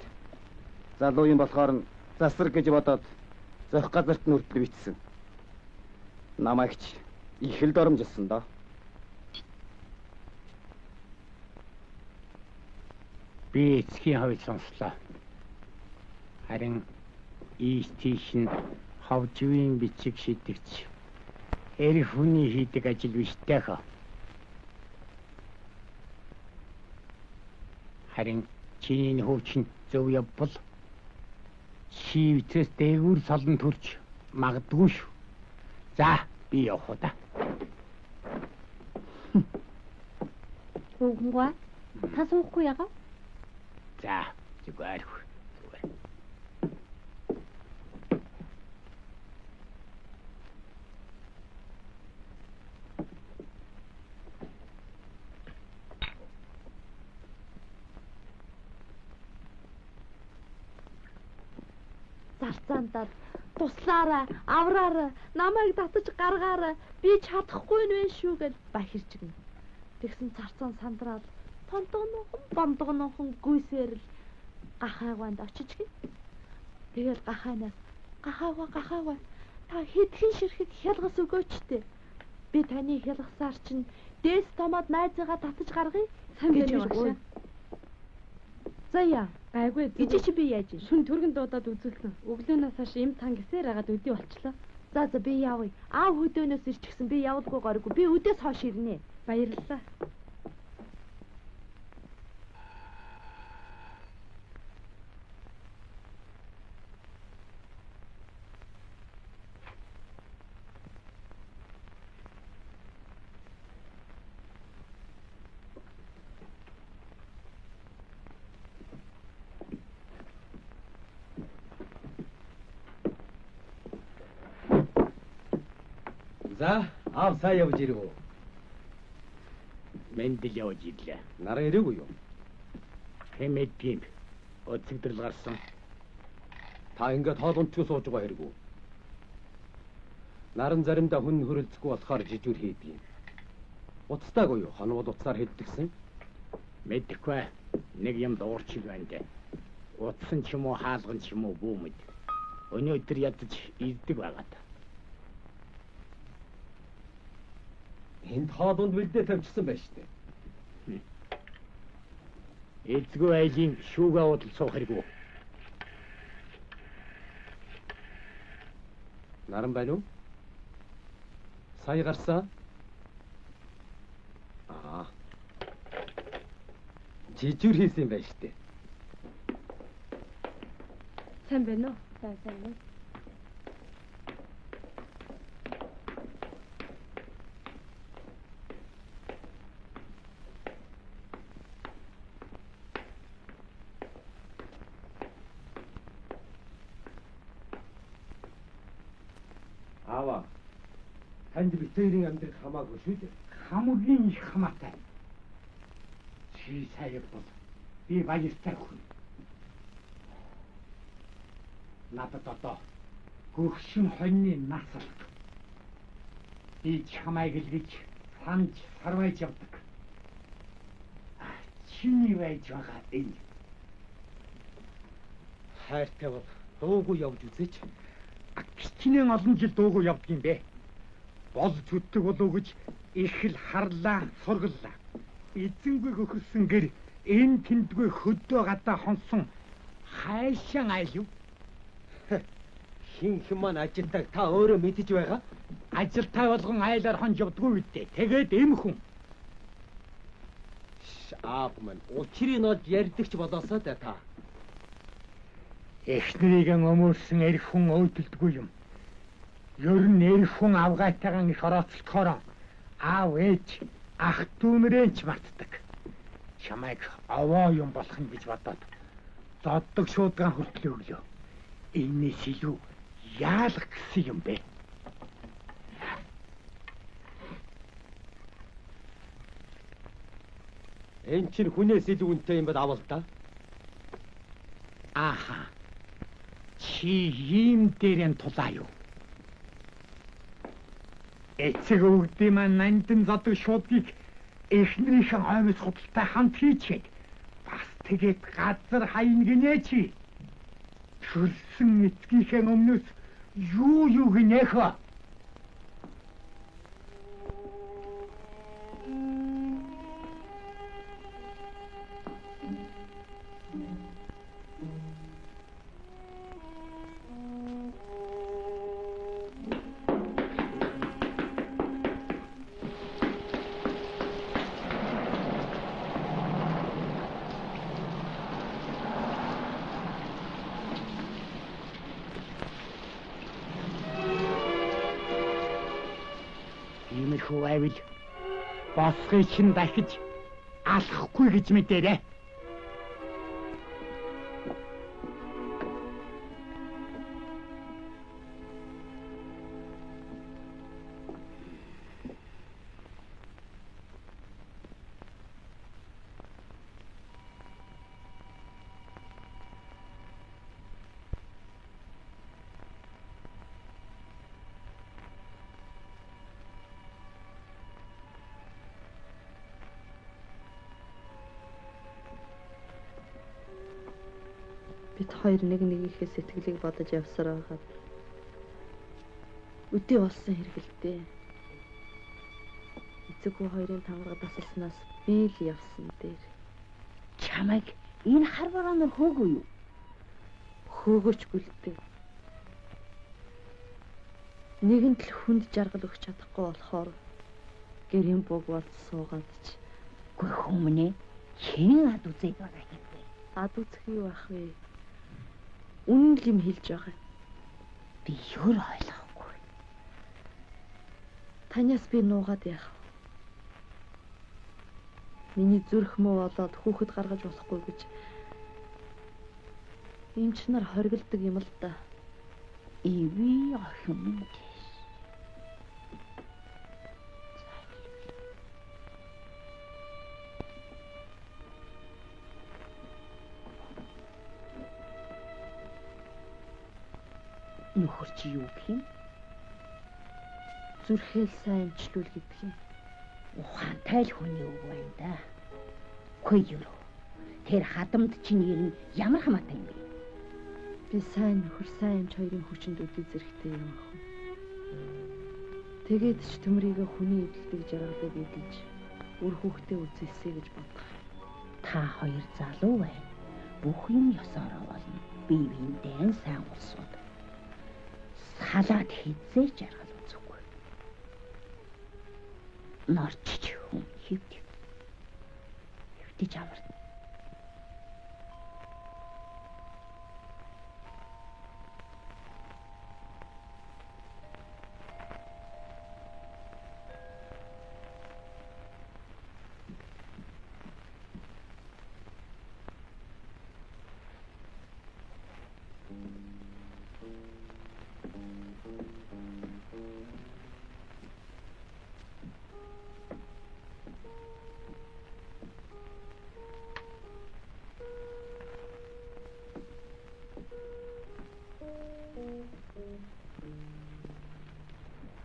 Залуу юм болохоор нь засар гэж бодоод зохих газарт нь хүртэл битсэн. Намайг ч их л доромжилсан доо. Би эцгийн хувьд сонслоо. Харин ийш тийш нь ховжвийн бичиг шидэгч эр хүний хийдэг ажил биш тэхо. Харин чиний хөвчин зөв явбал чи витрээс дээгүүр солон төрж магадгүй шүү. За би явах уу та. Өвгөнгөө та суухгүй ягаа? За зүгээр. Зүгээр. Зарцаандаа туслаарай, авраарай, намайг татаж гаргаарай. Би чадахгүй нь вэ шүү гэж бахирч гинэ. Тэгсэн царцаан сандраал тонтогноохон бондогноохон гүйсээр л гахайгаанд очиж гин. Тэгэл гахайнаас гахайгаа гахайгаа та хэдхэн ширхэг хялгас өгөөч тэ. Би таны хялгасаар чинь дээс томоод найзыгаа татаж гаргая Сайн гэж байна уу гуйна. багшаа? Заяа. Гайгүй. Ижи чи би яаж юм? Шүн түргэн дуудаад үзүүлсэн. Өглөөнөөс хойш им тан гисээр агаад өдий болчлоо. За за би явъя. Аав хөдөөнөөс ирчихсэн би явалгүй гориггүй. Би өдөөс хойш ирнэ. Баярлалаа. За, аав сайн явж ирэв үү? Мэндэл явж ирлээ. Наран ирээгүй юу? Хэмэдгийм өцөгдрөл гарсан. Та ингээд хоол унтгүй сууж байгаа хэрэг үү? Наран заримдаа хүн хөрөлцөхгүй болохоор жижүүр хийдэг юм. Уцтаагүй юу? Хонвол уцаар хэддэгсэн. Мэдэхгүй нэг юм дуурчиг байна дээ. Утсан ч юм уу хаалган ч юм уу бүү мэд. Өнөөдөр ядаж ирдэг байгаад. Энд хоолунд бэлдээ тавьчихсан байж тээ. Эзгүй айлын шүүгээ удал суух хэрэггүй. Наран байна уу? Сая гарсан. Аа. Жижүүр хийсэн юм байна штэ. Сайн байна уу? Сайн сайн байна. Аава. Танд бит хоёрын амьдрах хамаагүй шүү дээ. Хамгийн их хамаатай. Чи сайн бол би баяртай хүн. Надад одоо гөгшин хоньны нас алга. Би чамайг л гэж санаж сарвайж явдаг. Чиний байж байгаа энэ. Хайртай бол дуугүй явж үзээч. Хичнээн олон жил дуугүй явдаг юм бэ. Бол зүтг болов гэж их л харлаа, сургаллаа. Эзэнгүй хөхөрсөн гэр энэ тэндгүй хөдөө гадаа хонсон хайшан айлв. Хин хэн маань ажилтайг та өөрөө мэдэж байгаа. Ажилтай болгон айлаар хонж явдггүй үедээ. Тэгээд эм хүн. Аав маань учрыг олж ярьдагч болоосоо да та. Эхнэрийг өмөрсөн эр хүн өөдөлдгүй юм. Ер нь эр хүн авгайтайгаан их орооцолдохоор аав ээж ах дүү нэрээ ч мартдаг. Чамайг овоо юм болох нь гэж бодоод зоддог шуудгаан хүртэл өглөө. Энэс илүү яалах гэсэн юм бэ? Эн чинь хүнээс илүү үнэтэй юм бол авал та. Ааха. Чи ийм дээрэн тулаа юу? Эцэг өвгдийн маань нандин зодог шуудгийг эхнэрийнхээ хоймос худалтай хамт хийчихэд бас тэгээд газар хайна гинэ чи. Төрсөн эцгийнхээ өмнөөс юу юу гинэх вэ? Иймэрхүү байвал босхыг чинь дахиж алахгүй гэж мэдээрэй. Бид хоёр нэг нэгийнхээ сэтгэлийг бодож явсаар байгаад өдий болсон хэрэг л дээ. Эцэг хүү хоёрын тангараг тасалснаас би л явсан дээр. Чамайг энэ хар бараанаар хөөгүй юу? Хөөгөөч гүлтэй. Нэгэнт л хүнд жаргал өгч чадахгүй болохоор гэрийн буг болж суугаад ч. Үгүй хүмүүнээ хэн ад үзээд байгаа юм бэ? Ад үзэх юу ах вэ? Үнэн л юм хэлж байгаа. Би юу ойлгохгүй. Танаас би нуугаад яах вэ? Миний зүрх муу болоод хүүхэд гаргаж болохгүй гэж эмч нар хоригддаг юм л да. Эви охин минь. Нөхөр чи юу гэх юм? Зүрхэл сайн эмчлүүл гэдэг юм. Ухаантай л хүний үг байна да. Үгүй юу. Тэр хадамд чинь ер нь ямар хамаатай юм бэ? Би сайн нөхөр, сайн эмч хоёрын хүчинд өдөө зэрэгтэй юм ах. Тэгээд ч төмрийгөө хүний эдэлдэг жаргалыг эдэлж үр хүүхдээ үзүүлсэй гэж бодох. Та хоёр залуу байна. Бүх юм ёсоороо болно. Бие биендээ сайн улсууд. Салаад хизээ жаргал үзэхгүй. Норчч хүн хэвд. Хэвдэж аварна.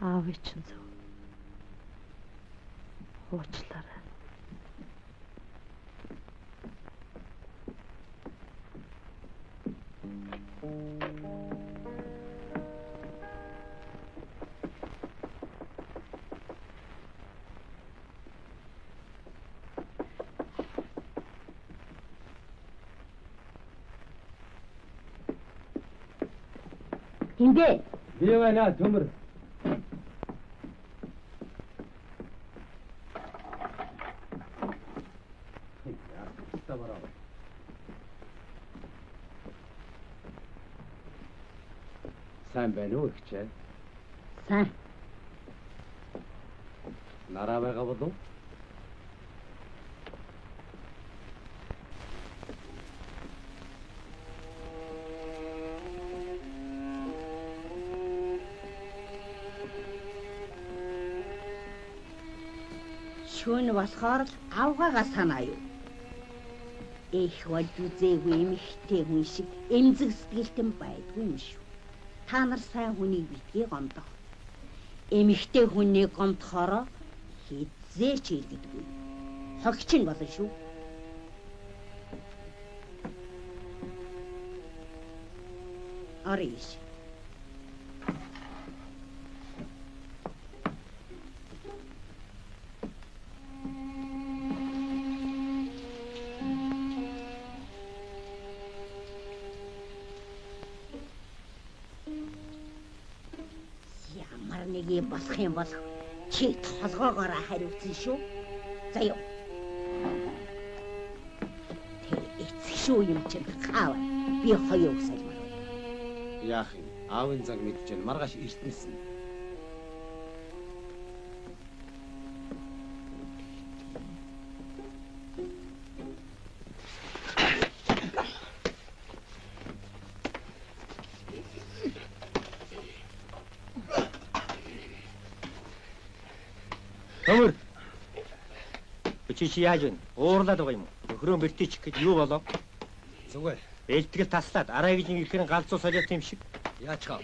Аав чинь зөв. Уучлаарай. Хиндэ? Би байна төмөр. Сайн байна уу ихчээ? Сайн. Нараа байгаа болов? Шөнө болохоор л авгаагаа санаа юу? Их болж үзээгүй эмэгтэй хүн шиг эмзэг сэтгэлтэн байдгүй юм шүү. Та нар сайн хүнийг битгий гомдох. Эмэгтэй хүнийг гомдохороо хизээ ч иргэдэггүй. Хогч нь болно шүү. Орё. Болох юм бол чи толгоогоороо хариуцсан шүү. Заяа. Тэр эцэг шүү юм чинь хаава. Би хоёр үг салмаар байна. Яах юм? Аавын занг мэдэж байна. Маргааш эртнэсэн. Төмөр. Чи чи яаж вэ? Уурлаад байгаа юм уу? Нөхрөө бэртийчих гэж юу болов? Зүгээр. Бэлтгэл таслаад арай гэж ирэхээр галзуу солиот юм шиг. Яач хаа?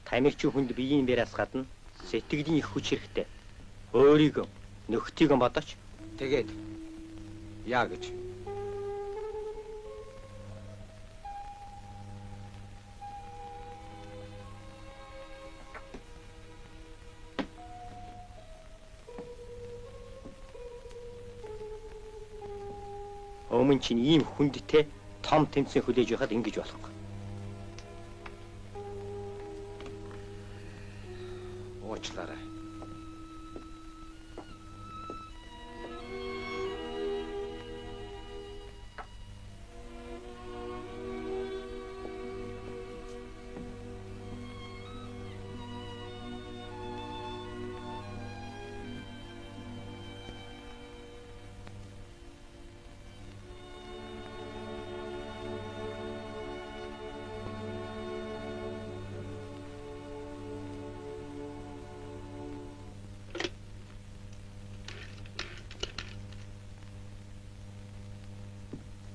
Тамирчин хүнд биеийн бэрээс гадна сэтгэлийн их хүч хэрэгтэй. Өөрийгөө нөхцөлийг бодооч. Тэгээд яа гэж? Өмнө чинь ийм хүндтэй том тэмцээн хүлээж байхад ингэж болохгүй. Уучлаарай.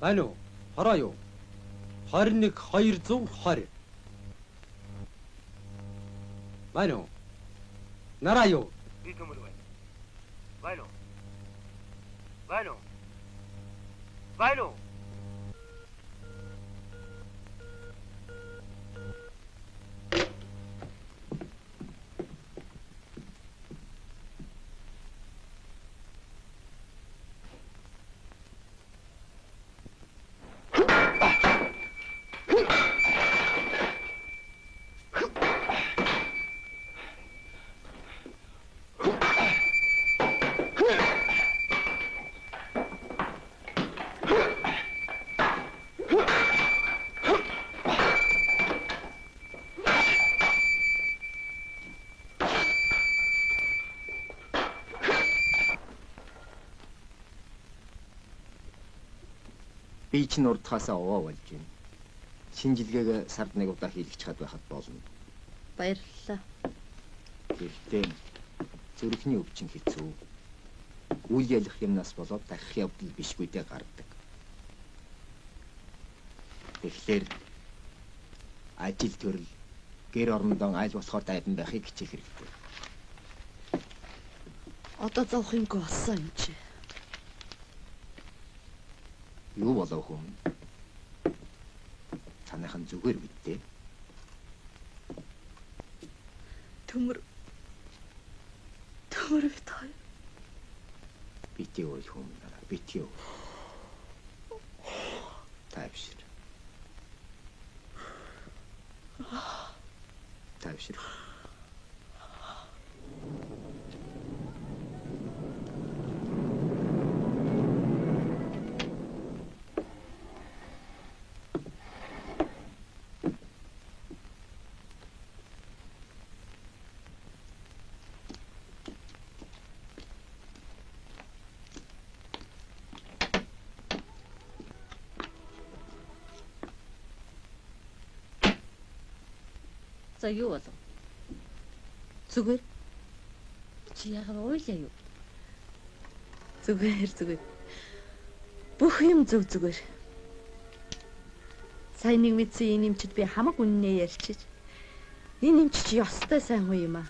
Байна уу? Хороо юу? 21 220. Байна уу? Нараа юу? Би төмөр байна. Байна уу? Байна уу? Байна уу? Би чинь урдхаасаа овоо болж байна. Шинжилгээгээ сард нэг удаа хийлгэж чад байхад болно. Баярлалаа. Гэхдээ зүрхний өвчин хэцүү. Үйл ялах юмнаас болоод дахих явдал бишгүйдээ гардаг. Тэгэхээр ажил төрөл гэр орондоо аль болохоор дайван байхыг хичээх хэрэгтэй. Одоо зовх юмгүй болсон юм чи. Юу болов хүм? Танайхан зүгээр мэдээ. Төмөр төмөр бит хоёр. Битгий уйл хүм нараа, битгий уйл. Тайвшир. Тайвшир. За юу болов? Зүгээр. Чи яагаад уйлаа юу? Зүгээр зүгээр. Бүх юм зөв зүгээр. Сая нэг мэдсэн энэ эмчид би хамаг үннээ ярьчиж. Энэ эмч чи ёстой сайн хүн юм аа.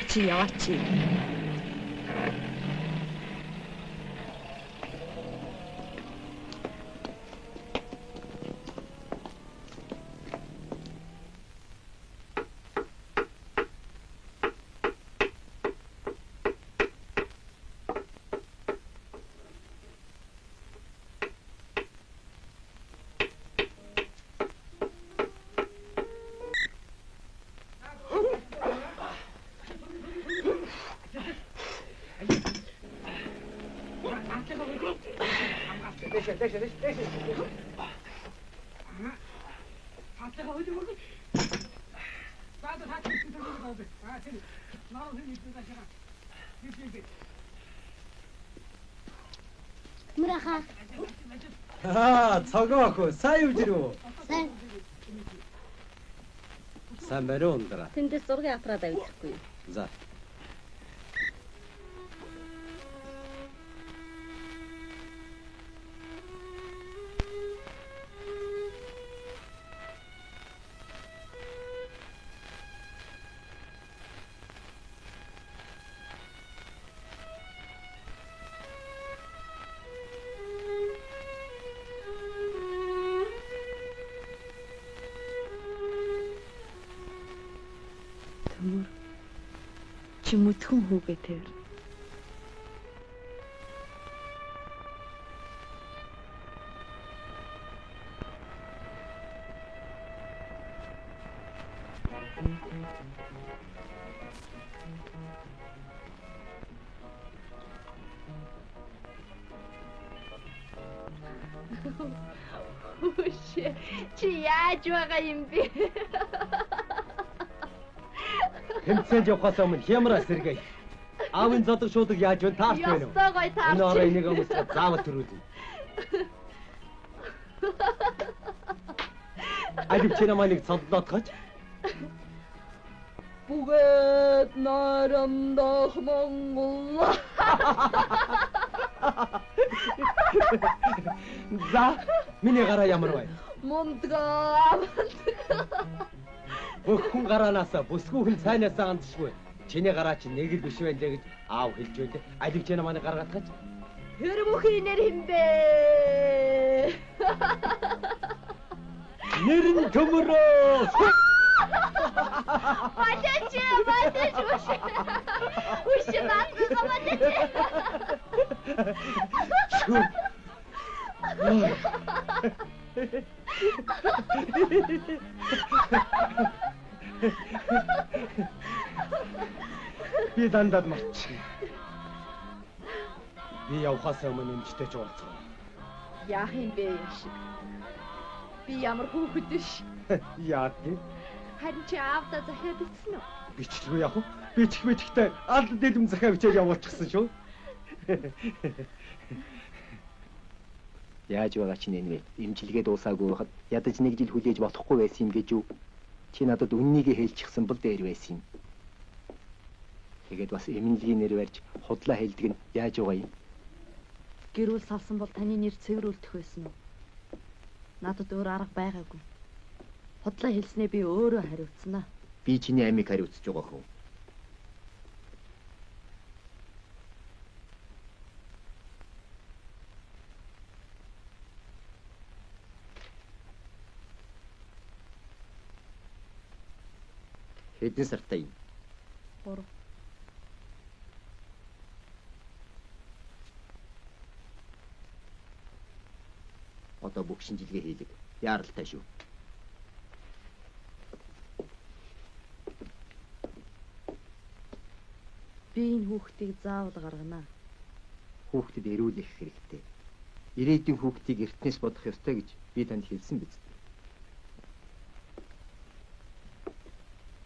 Чи яваач. Аа, цогоо охин, сайн явж ирв үү? Сайн. Сайн байна уу ундраа? Тэндээс зургийн аппарат авчихгүй юу? За. Төмөр. Чи мүтгэн хүүгээ тэр. Үш. Чи яаж байгаа юм бэ? Тэмцээнд явахаас өмнө хямраа сэргэе. Аавын зодог шуудаг яаж вэ? Таарч байна уу? Ёстой гоё таарч. Энэ орой энийг өмсгөө заавал төрүүлнэ. Алив чи намайг нэг цодлоотгоч. Бүгд нарамдах Монгол. За, миний гараа ямар вэ? Мундгаа. Бүх хүн гараанаасаа бүсгүйхэн цайнаасаа андшгүй. Чиний гараа чи нэг л биш байна лээ гэж аав хэлж байлээ. Алив ч манай гар гатгаж. Тэр бүхний нэр хинбэ? Нэр нь төмөрөө. Балаач, балаач үш. Үш наадгаа балаач. Шүү. Би дандаад марчих. Би явхаас өмнө эмчтэй ч уулзах. Яах юм бэ юм шиг. Би ямар хүүхэд биш. Яа тийм. Харин чи аавдаа захиа бичсэн үү? Бичлгүй яах вэ? Бичих бичихтэй алд дэлгэм захиа бичээд явуулчихсан шүү. Яаж байгаа чинь энэ вэ? Эмчилгээ дуусаагүй байхад ядаж нэг жил хүлээж болохгүй байсан юм гэж юу? Чи надад үннийг хэлчихсэн бол дээр байсан юм. Тэгээд бас эмнэлгийн нэр барьж худлаа хэлдэг нь яаж байгаа юм? Гэрүүл салсан бол таны нэр цэвэр үлдэх байсан уу? Надад өөр арга байгаагүй. Худлаа хэлснээ би өөрөө хариуцсанаа. Би чиний амийг хариуцж байгаа хөө. Хэдэн сартай юм? 3. Одоо бүх шинжилгээ хийлэг. Яаралтай шүү. Би энэ хүүхдийг заавал гаргана. Хүүхдэд эрүүлэх хэрэгтэй. Ирээдүйн хүүхдийг эртнээс бодох ёстой гэж би танд хэлсэн биз дээ.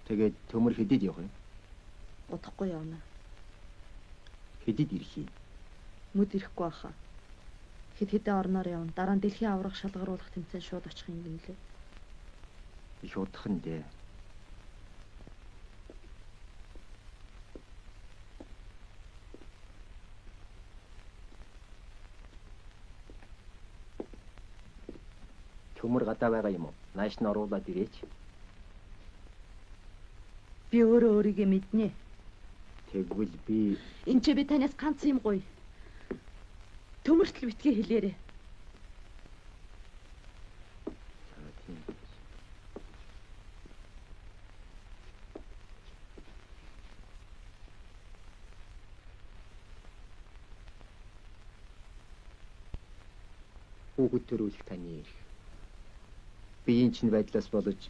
Тэгээд төмөр хэдийд явах юм? Удахгүй явна. Хэдийд ирэх юм? Нүд ирэхгүй байхаа. Хэд хэдэн орноор явна. Дараа нь дэлхийн аварга шалгаруулах тэмцээн шууд очих юм гинлээ. Их удах нь дээ. Төмөр гадаа байгаа юм уу? Нааш нь оруулаад ирээч. Би өөрөө өөрийгөө мэднэ. Тэгвэл би Энд чи би танаас ганц юм гоё. Төмөртөл битгий хэлээрэй. Тийм. Хүүхэд төрүүлэх таны эрх. Биеийн чинь байдлаас болж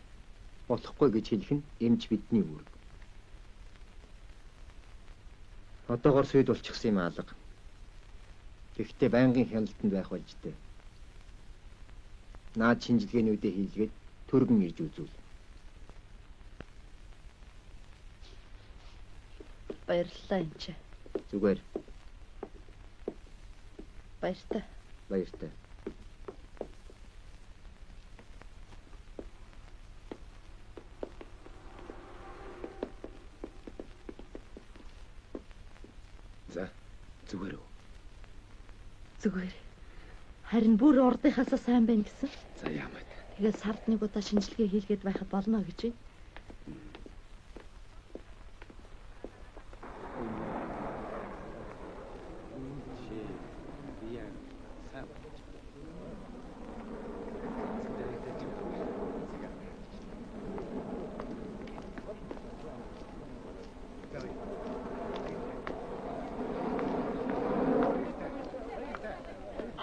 болохгүй гэж хэлэх нь эмч бидний үүрэг. Одоогор сүйд болчихсон юм алга. Гэхдээ байнгын хяналтанд байх болж дээ. Наад шинжилгээнүүдээ хийлгээд түргэн ирж үзүүл. Баярлалаа энэ чи. Зүгээр. Баяртай. Баяртай. За, зүгээр үү? Зүгээр. Харин бүр урдынхаасаа сайн байна гэсэн. За яамаа. Тэгээд сард нэг удаа шинжилгээ хийлгээд байхад болно гэж байна.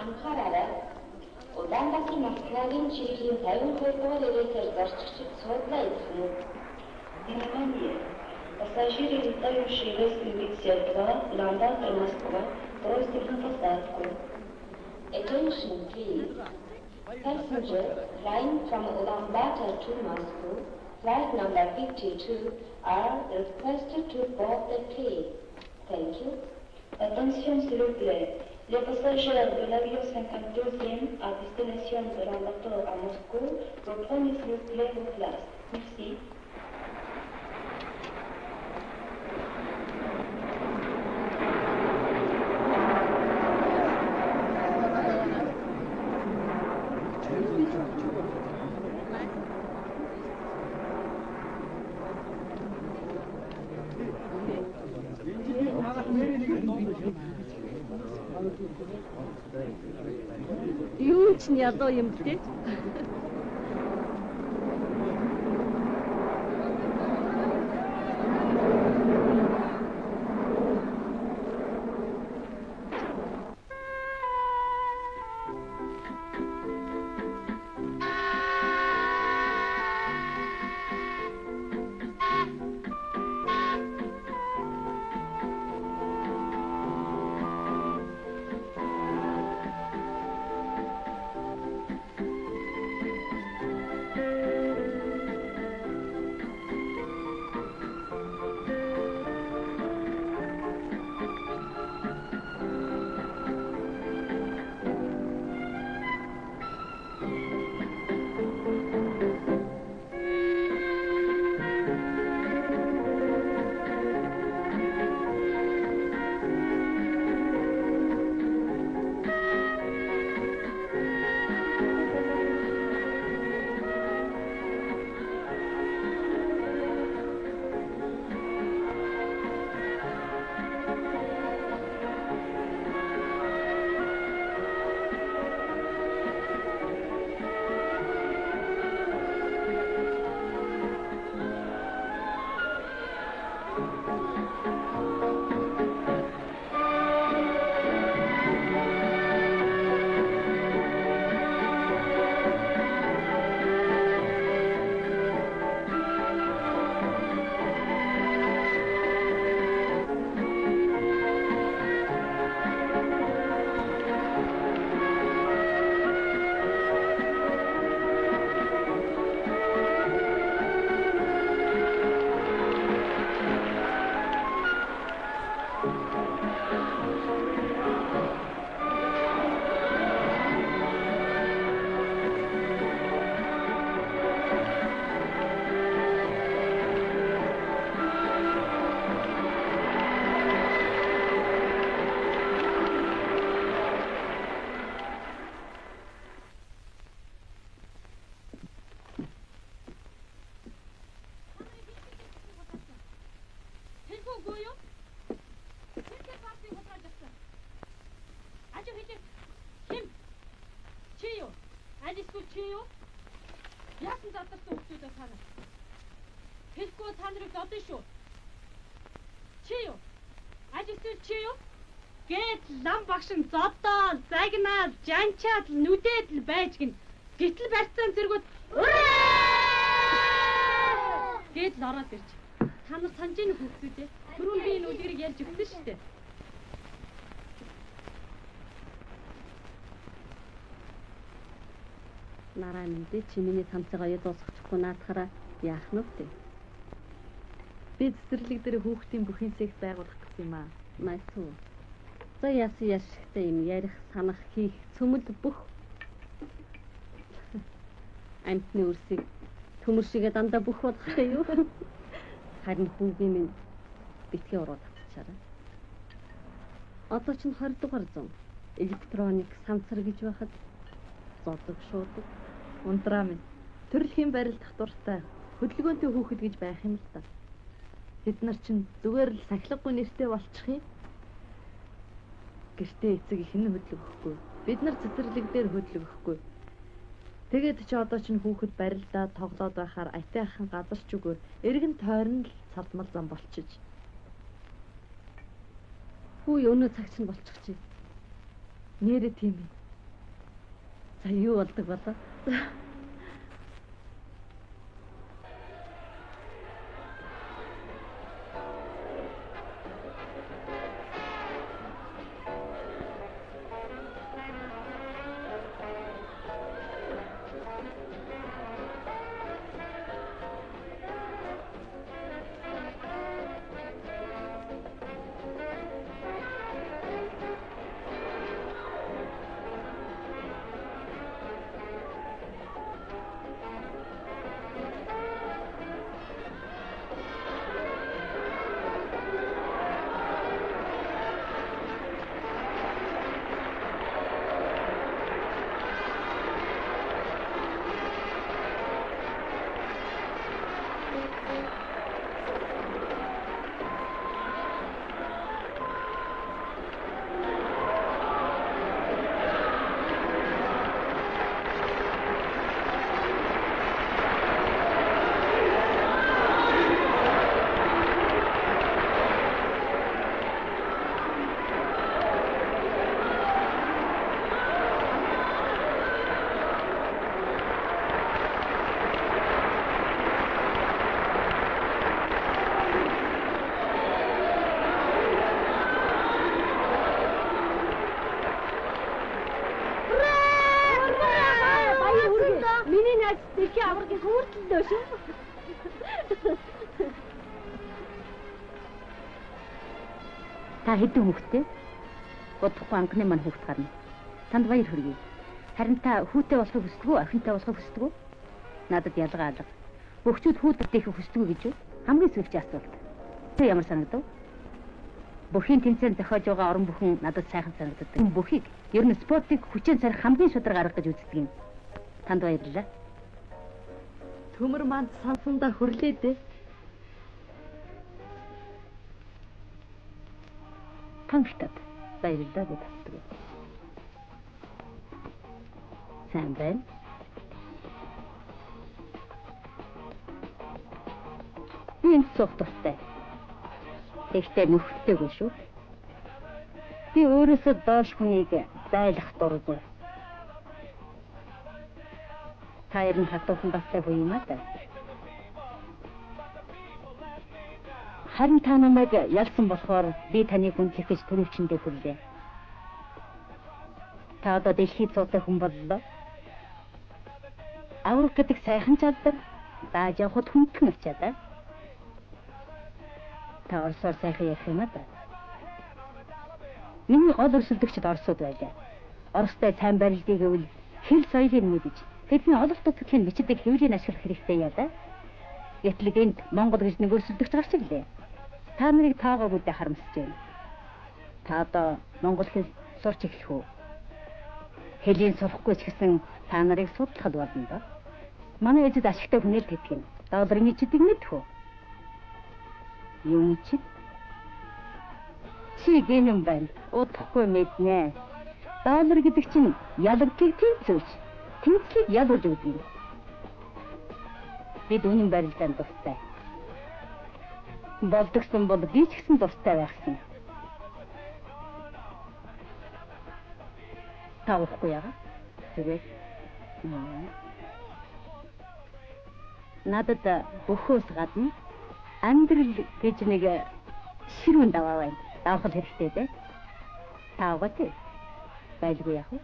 Анхаараарай. Улаанбаатарын Москвагийн чиглэлийн 52 дугаар рейсээр зорчигчид суудлаа эзэлнэ. Внимание! Пассажиры, летающие рейсом 52 Улаанбаатар-Москва, просим на посадку. Attention please. Passengers flying from Ulaanbaatar to Moscow, flight number 52, are requested to board the plane. Thank you. Attention s'il vous plaît. Les passagers de l'avion 52e à destination de Ulaanbaatar à Moscou, reprenez s'il vous plaît vos places. Merci. Юу ч ядуу юм бэ? Лам багш нь зодоо, загнаад, жанчаад, нүдээд л байж гин. Гэтэл барьцаан зэргүүд гээд л ороод ирж. Та нар санаж ийн хүүхдүүд ээ. Түрүүн би энэ үлгэрийг ярьж өгсөн шүү дээ. Нараа минь чи миний самцыг оёд дуусгачихгүй наадахаараа яах нь вэ? Би цэцэрлэг дээр хүүхдийн бүхний секс байгуулах гэсэн юм аа. Майсуу. За яасан яшигтай юм ярих, санах, хийх цөмөл бүх амьтны үрсийг төмөр шигээ дандаа бүх болгохтой юу? Харин хүүгийн минь битгий уруу татчихаарай. Одоо чинь 20 дугаар зуун электроник самцар гэж байхад зодог шуудаг. Ундраа минь төрөлхийн барилдах дуртай хөдөлгөөнтэй хүүхэд гэж байх юм л да. Тэд нар чинь зүгээр л сахилгагүй нэртэй болчих юм. Гэртээ эцэг их нь хөдлөгөхгүй. Бид нар цэцэрлэг дээр хөдлөгөхгүй. Тэгээд чи одоо чинь хүүхэд барилдаа тоглоод байхаар айтайхан газар ч үгүй. Эргэн тойрон л цалмал зам болчиж. Хүү өнөө цаг чинь болчих чи. Нэрээ тийм ээ. За юу болдог болоо? Намайг дэлхийн аваргыг хүртэл шүү. Та хэдэн хүүхэдтэй? Бодохгүй анхны маань хүүхэд гарна. Танд баяр хүргэе. Харин та хүүтэй болохыг хүсдэг үү, охинтой болохыг хүсдэг үү? Надад ялгаа алга. Бөхчүүд хүү дээхийг хүсдэг үү гэж юу? Хамгийн сүүлчийн асуулт. Тэ ямар санагдав? Бүхийн тэмцээн зохиож байгаа орон бүхэн надад сайхан санагддаг. Бүхийг ер нь спортыг хүчээр сарих хамгийн шударга арга гэж үздэг юм. Танд баярлалаа. Төмөр манд сансандаа хөрлөө дээ. Тангтад баярлалаа гэж татдаг. Сайн байна. Би энд суух дуртай. Тэгэхдээ нөхөртэйгүй шүү. Би өөрөөсөө доош хүнийг зайлах дургүй. Та ер нь хатуухан бастай хүн юм аа та. Харин та намайг ялсан болохоор би таныг хүндлэх гэж түрүүчэндээ хүрлээ. Та одоо дэлхийд цуутай хүн боллоо. Авраг гэдэг сайхан чадвар дааж явахад хүндхэн ачаа да. Та орсоор сайхан ярих юм аа да. Миний гол өрсөлдөгчд орсууд байлаа. Оростой сайн барилдыг гэвэл хэл соёлыг мэдэж, тэдний ололт дутагдлыг бичдэг хэвлийг ашиглах хэрэгтэй яа да. Гэтэл энд Монгол гэж нэг өрсөлдөгч гарч ирлээ. Та нарыг таагаа харамсаж байна. Та одоо монгол хэл сурч эхлэх үү? Хэлийг сурахгүй ч гэсэн та нарыг судлахад болно доо. Манай эзэд ашигтай хүнэл тэтгэн. Юм. Долларын ичдэг мэдэх үү? Юм чи? Чи гэнэн байна. Удахгүй мэднэ. Доллар гэдэг чинь ялагдлыг тэнцвэрч, тэнцлийг ялуулж өгдөг юм. Бид үнэн барилдаанд дуртай. Болдогсон бол би ч гэсэн дуртай байхсан. Та уухгүй яага? Зүгээр. Надад бөхөөс гадна амьдрал гэж нэг ширүүн даваа байна. Давах хэрэгтэй дээ. Та угаа тий. Байлгүй яах вэ?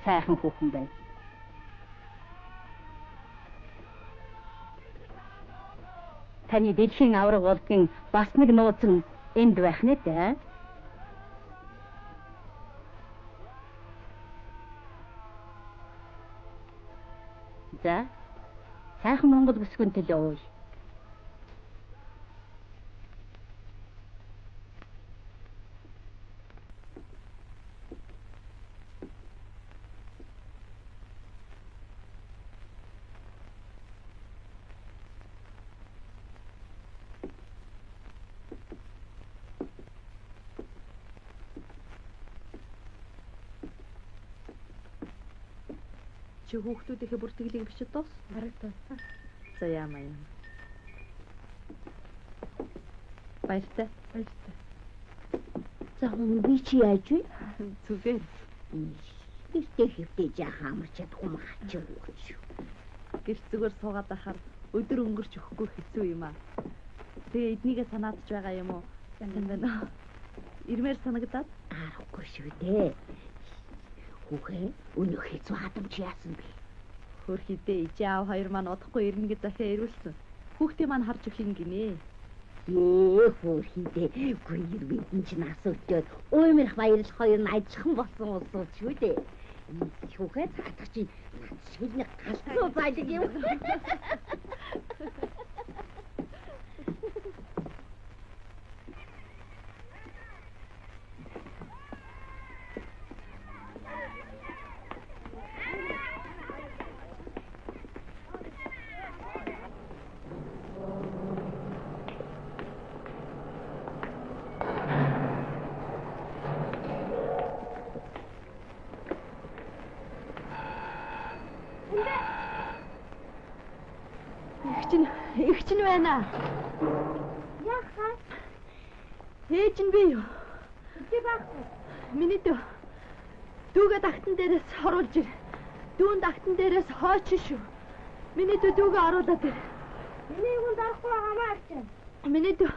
Сайхан хүүхэн байна. Таны дэлхийн аварга болдгийн бас нэг нууц нь энд байх нэ дээ. За, сайхан монгол бүсгүйн төлөө ууя. Чи хүүхдүүдийнхээ бүртгэлийг бичиж дуус? Бараг дууссан. За яамаа юм. Баяртай. Баяртай. За хүн би чи яаж вэ? Зүгээр. Гэртээ хэвтээ жаахан амарч чадахгүй маач. Гэрт зүгээр суугаад байхаар өдөр өнгөрч өгөхгүй хэцүү юм аа. Тэгээ эднийгээ санаадж байгаа юм уу? Сайн байна уу? Ирмээр санагдаад? Аргагүй шүү дээ. Хүүхээ, өнөөх хэцүү хадамч яасан бэ? Хөрхидээ ижээ аав хоёр маань удахгүй ирнэ гэж захиа ирүүлсэн. Хүүхдээ маань харж өгөх юм гинэ. Ээ, хөрхидээ, гүр бидэн чинь нас өтөөд уймрах баярлах хоёр нь ажиллахан болсон улсууд шүү дээ. Хүүхээ цаадах чинь над шиг нэг галзуу зайлаг юм. Эгч нь байна. Яхаа? Ээж нь би юу? Би байхгүй. Миний дүү. Дүүгээ тагтан дээрээс оруулж ир. Дүүн тагтан дээрээс хойч шүү. Миний дүү дүүгээ оруулаад ир. Миний хүн дарахгүй хамаа арчин. Миний дүү.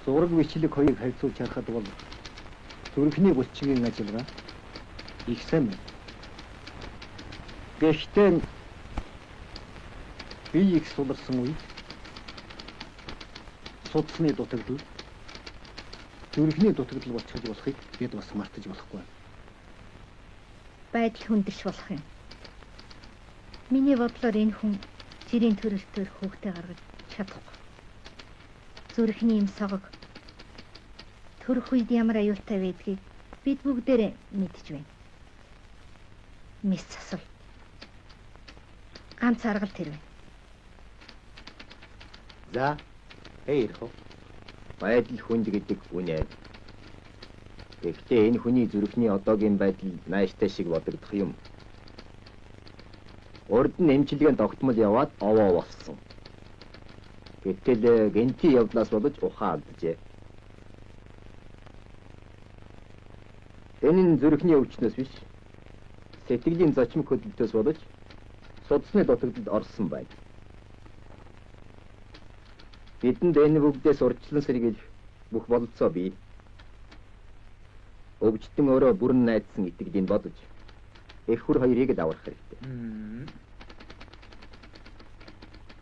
Зураг бичлэг хоёрыг харьцуулж харахад бол зүрхний булчингийн ажиллагаа их сайн байна. Гэхдээ бие их суларсан үед судасны дутагдал, зүрхний дутагдал болчихж болохыг бид бас мартаж болохгүй. Байдал хүндэрч болох юм. Миний бодлоор энэ хүн жирийн төрөлтөөр хүүхдээ гаргаж чадахгүй. Зүрхний юм согог төрөх үед ямар аюултай байдгийг бид бүгдээрээ мэдж байна. Мэс засал. Ганц арга л тэр байна. За, ирэх үү? Байдал хүнд гэдэг үнэ. Гэхдээ энэ хүний зүрхний одоогийн байдал нааштай шиг бодогдох юм. Урд нь эмчилгээнд тогтмол яваад овоо болсон. Гэтэл гэнтийн явдлаас болж ухаан алджээ. Энэ нь зүрхний өвчнөөс биш, сэтгэлийн зочмог хөдлөлтөөс болж судасны дутагдлалд орсон байна. Бидэнд энэ бүгдээс урьдчилан сэргийлэх бүх бололцоо бий. Өвчтөн өөрөө бүрэн найдсан итгэлийг бодож эх хүр хоёрыг л аврах хэрэгтэй.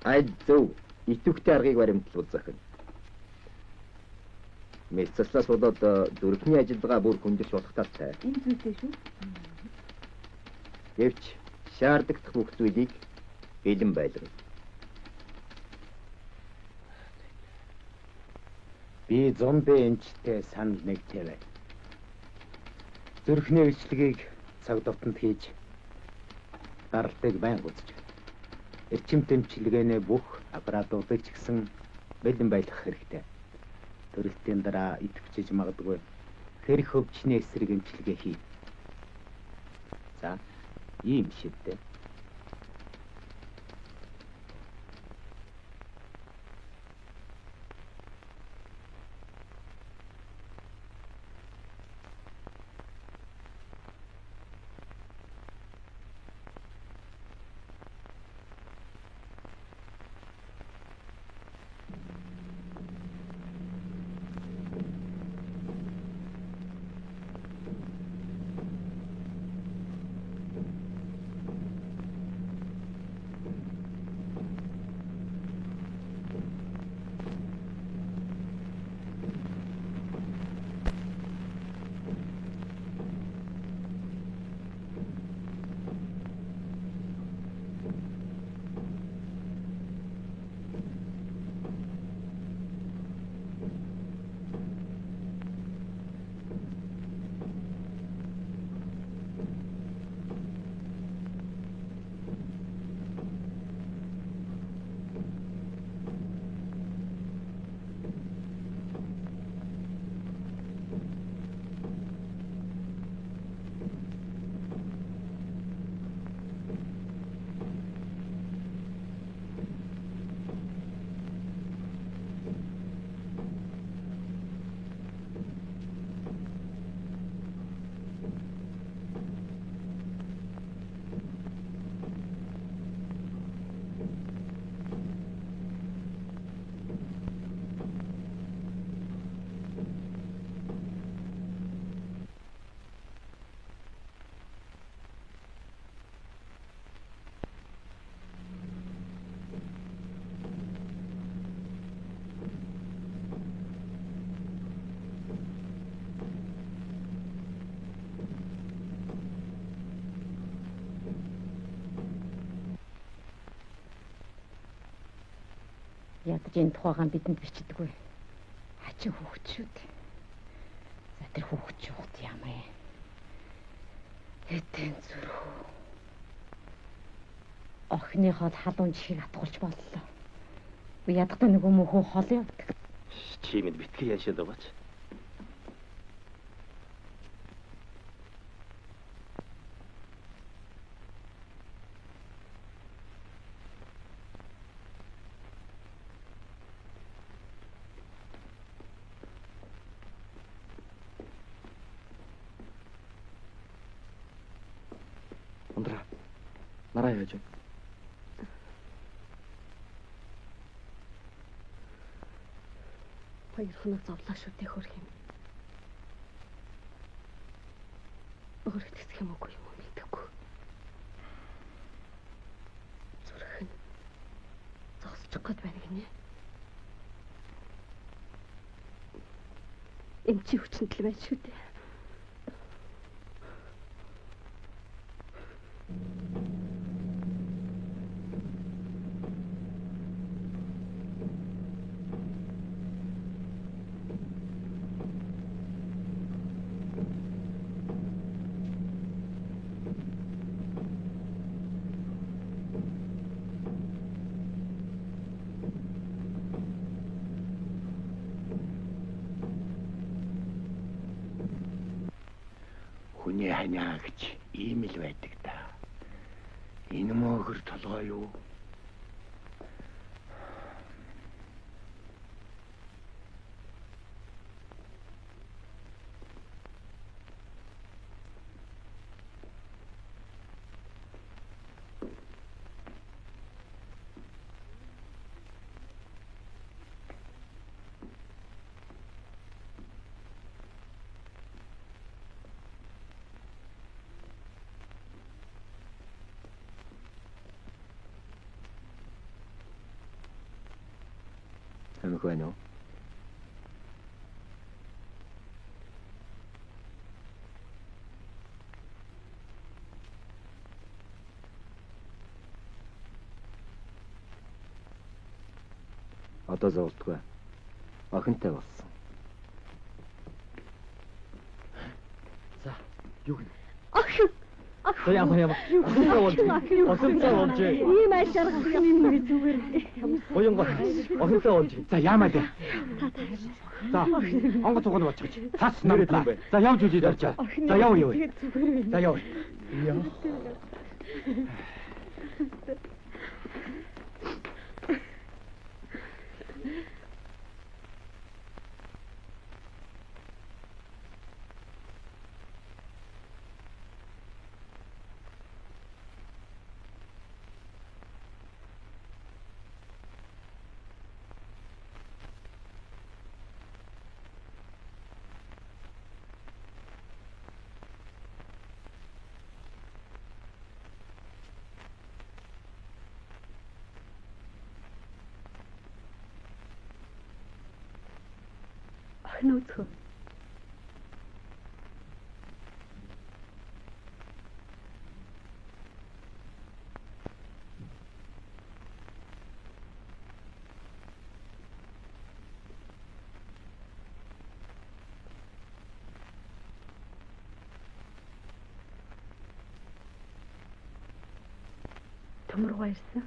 Аль зөв идэвхтэй аргыг баримтлуул зохино. Мэс заслаас болоод зүрхний ажиллагаа бүр хүндэрч болох талтай. Энэ зүйтэй шүү. Гэвч шаардлагатай бүх зүйлийг бэлэн байлгана. Би зомби эмчтэй санал нэгтэй байна. Зүрхний бичлэгийг цаг тутамд хийж даралтыг байнга үзэж байна. Эрчимт эмчилгээний бүх аппаратуудыг ч гэсэн бэлэн байлгах хэрэгтэй. Төрөлтийн дараа идэвхжиж магадгүй хэрэг хөвчний эсрэг эмчилгээ хий. За, ийм шийдтэй. Ядаж энэ тухайгаан бидэнд бичдэггүй. Хачин хүүхэд шүү дээ. За тэр хүүхэд чухад ямаа. Хэтэн зүрхүү. Охиныхоо халуун чихийг атгуулж боллоо. Би ядахтай нөгөө мөхөө хол явдаг. Чи минь битгий яшаад байгаач. Ундраа. Нараа яаж вэ? 2 хоног зовлоо шүү дээ хөрх юм. Өөр итгэх юм уугүй юм уу мэдэхгүй. Зүрх нь зогсчих гээд байна гинэ. Эмчийн хүчинд л байна шүү дээ. Хүний ханиа гэж ийм л байдаг та. Энэ мөөгөр толгой юу? Амих байна уу? Одоо зовлтгүй. Охинтой болсон. За, юу гэнэ? Охин. За яа яа. Охинтой болж. Охинтой болж. Ийм айл арга юм зүгээр. Буянгоо. Охинтой болж. За яамаа дээ. За онгоц уган болчих. Цаас намдлаа. За явж үжиж орчаа. За яв яв. За яв. Яа. Охин үзэх үү? Төмөр рүү ирсэн.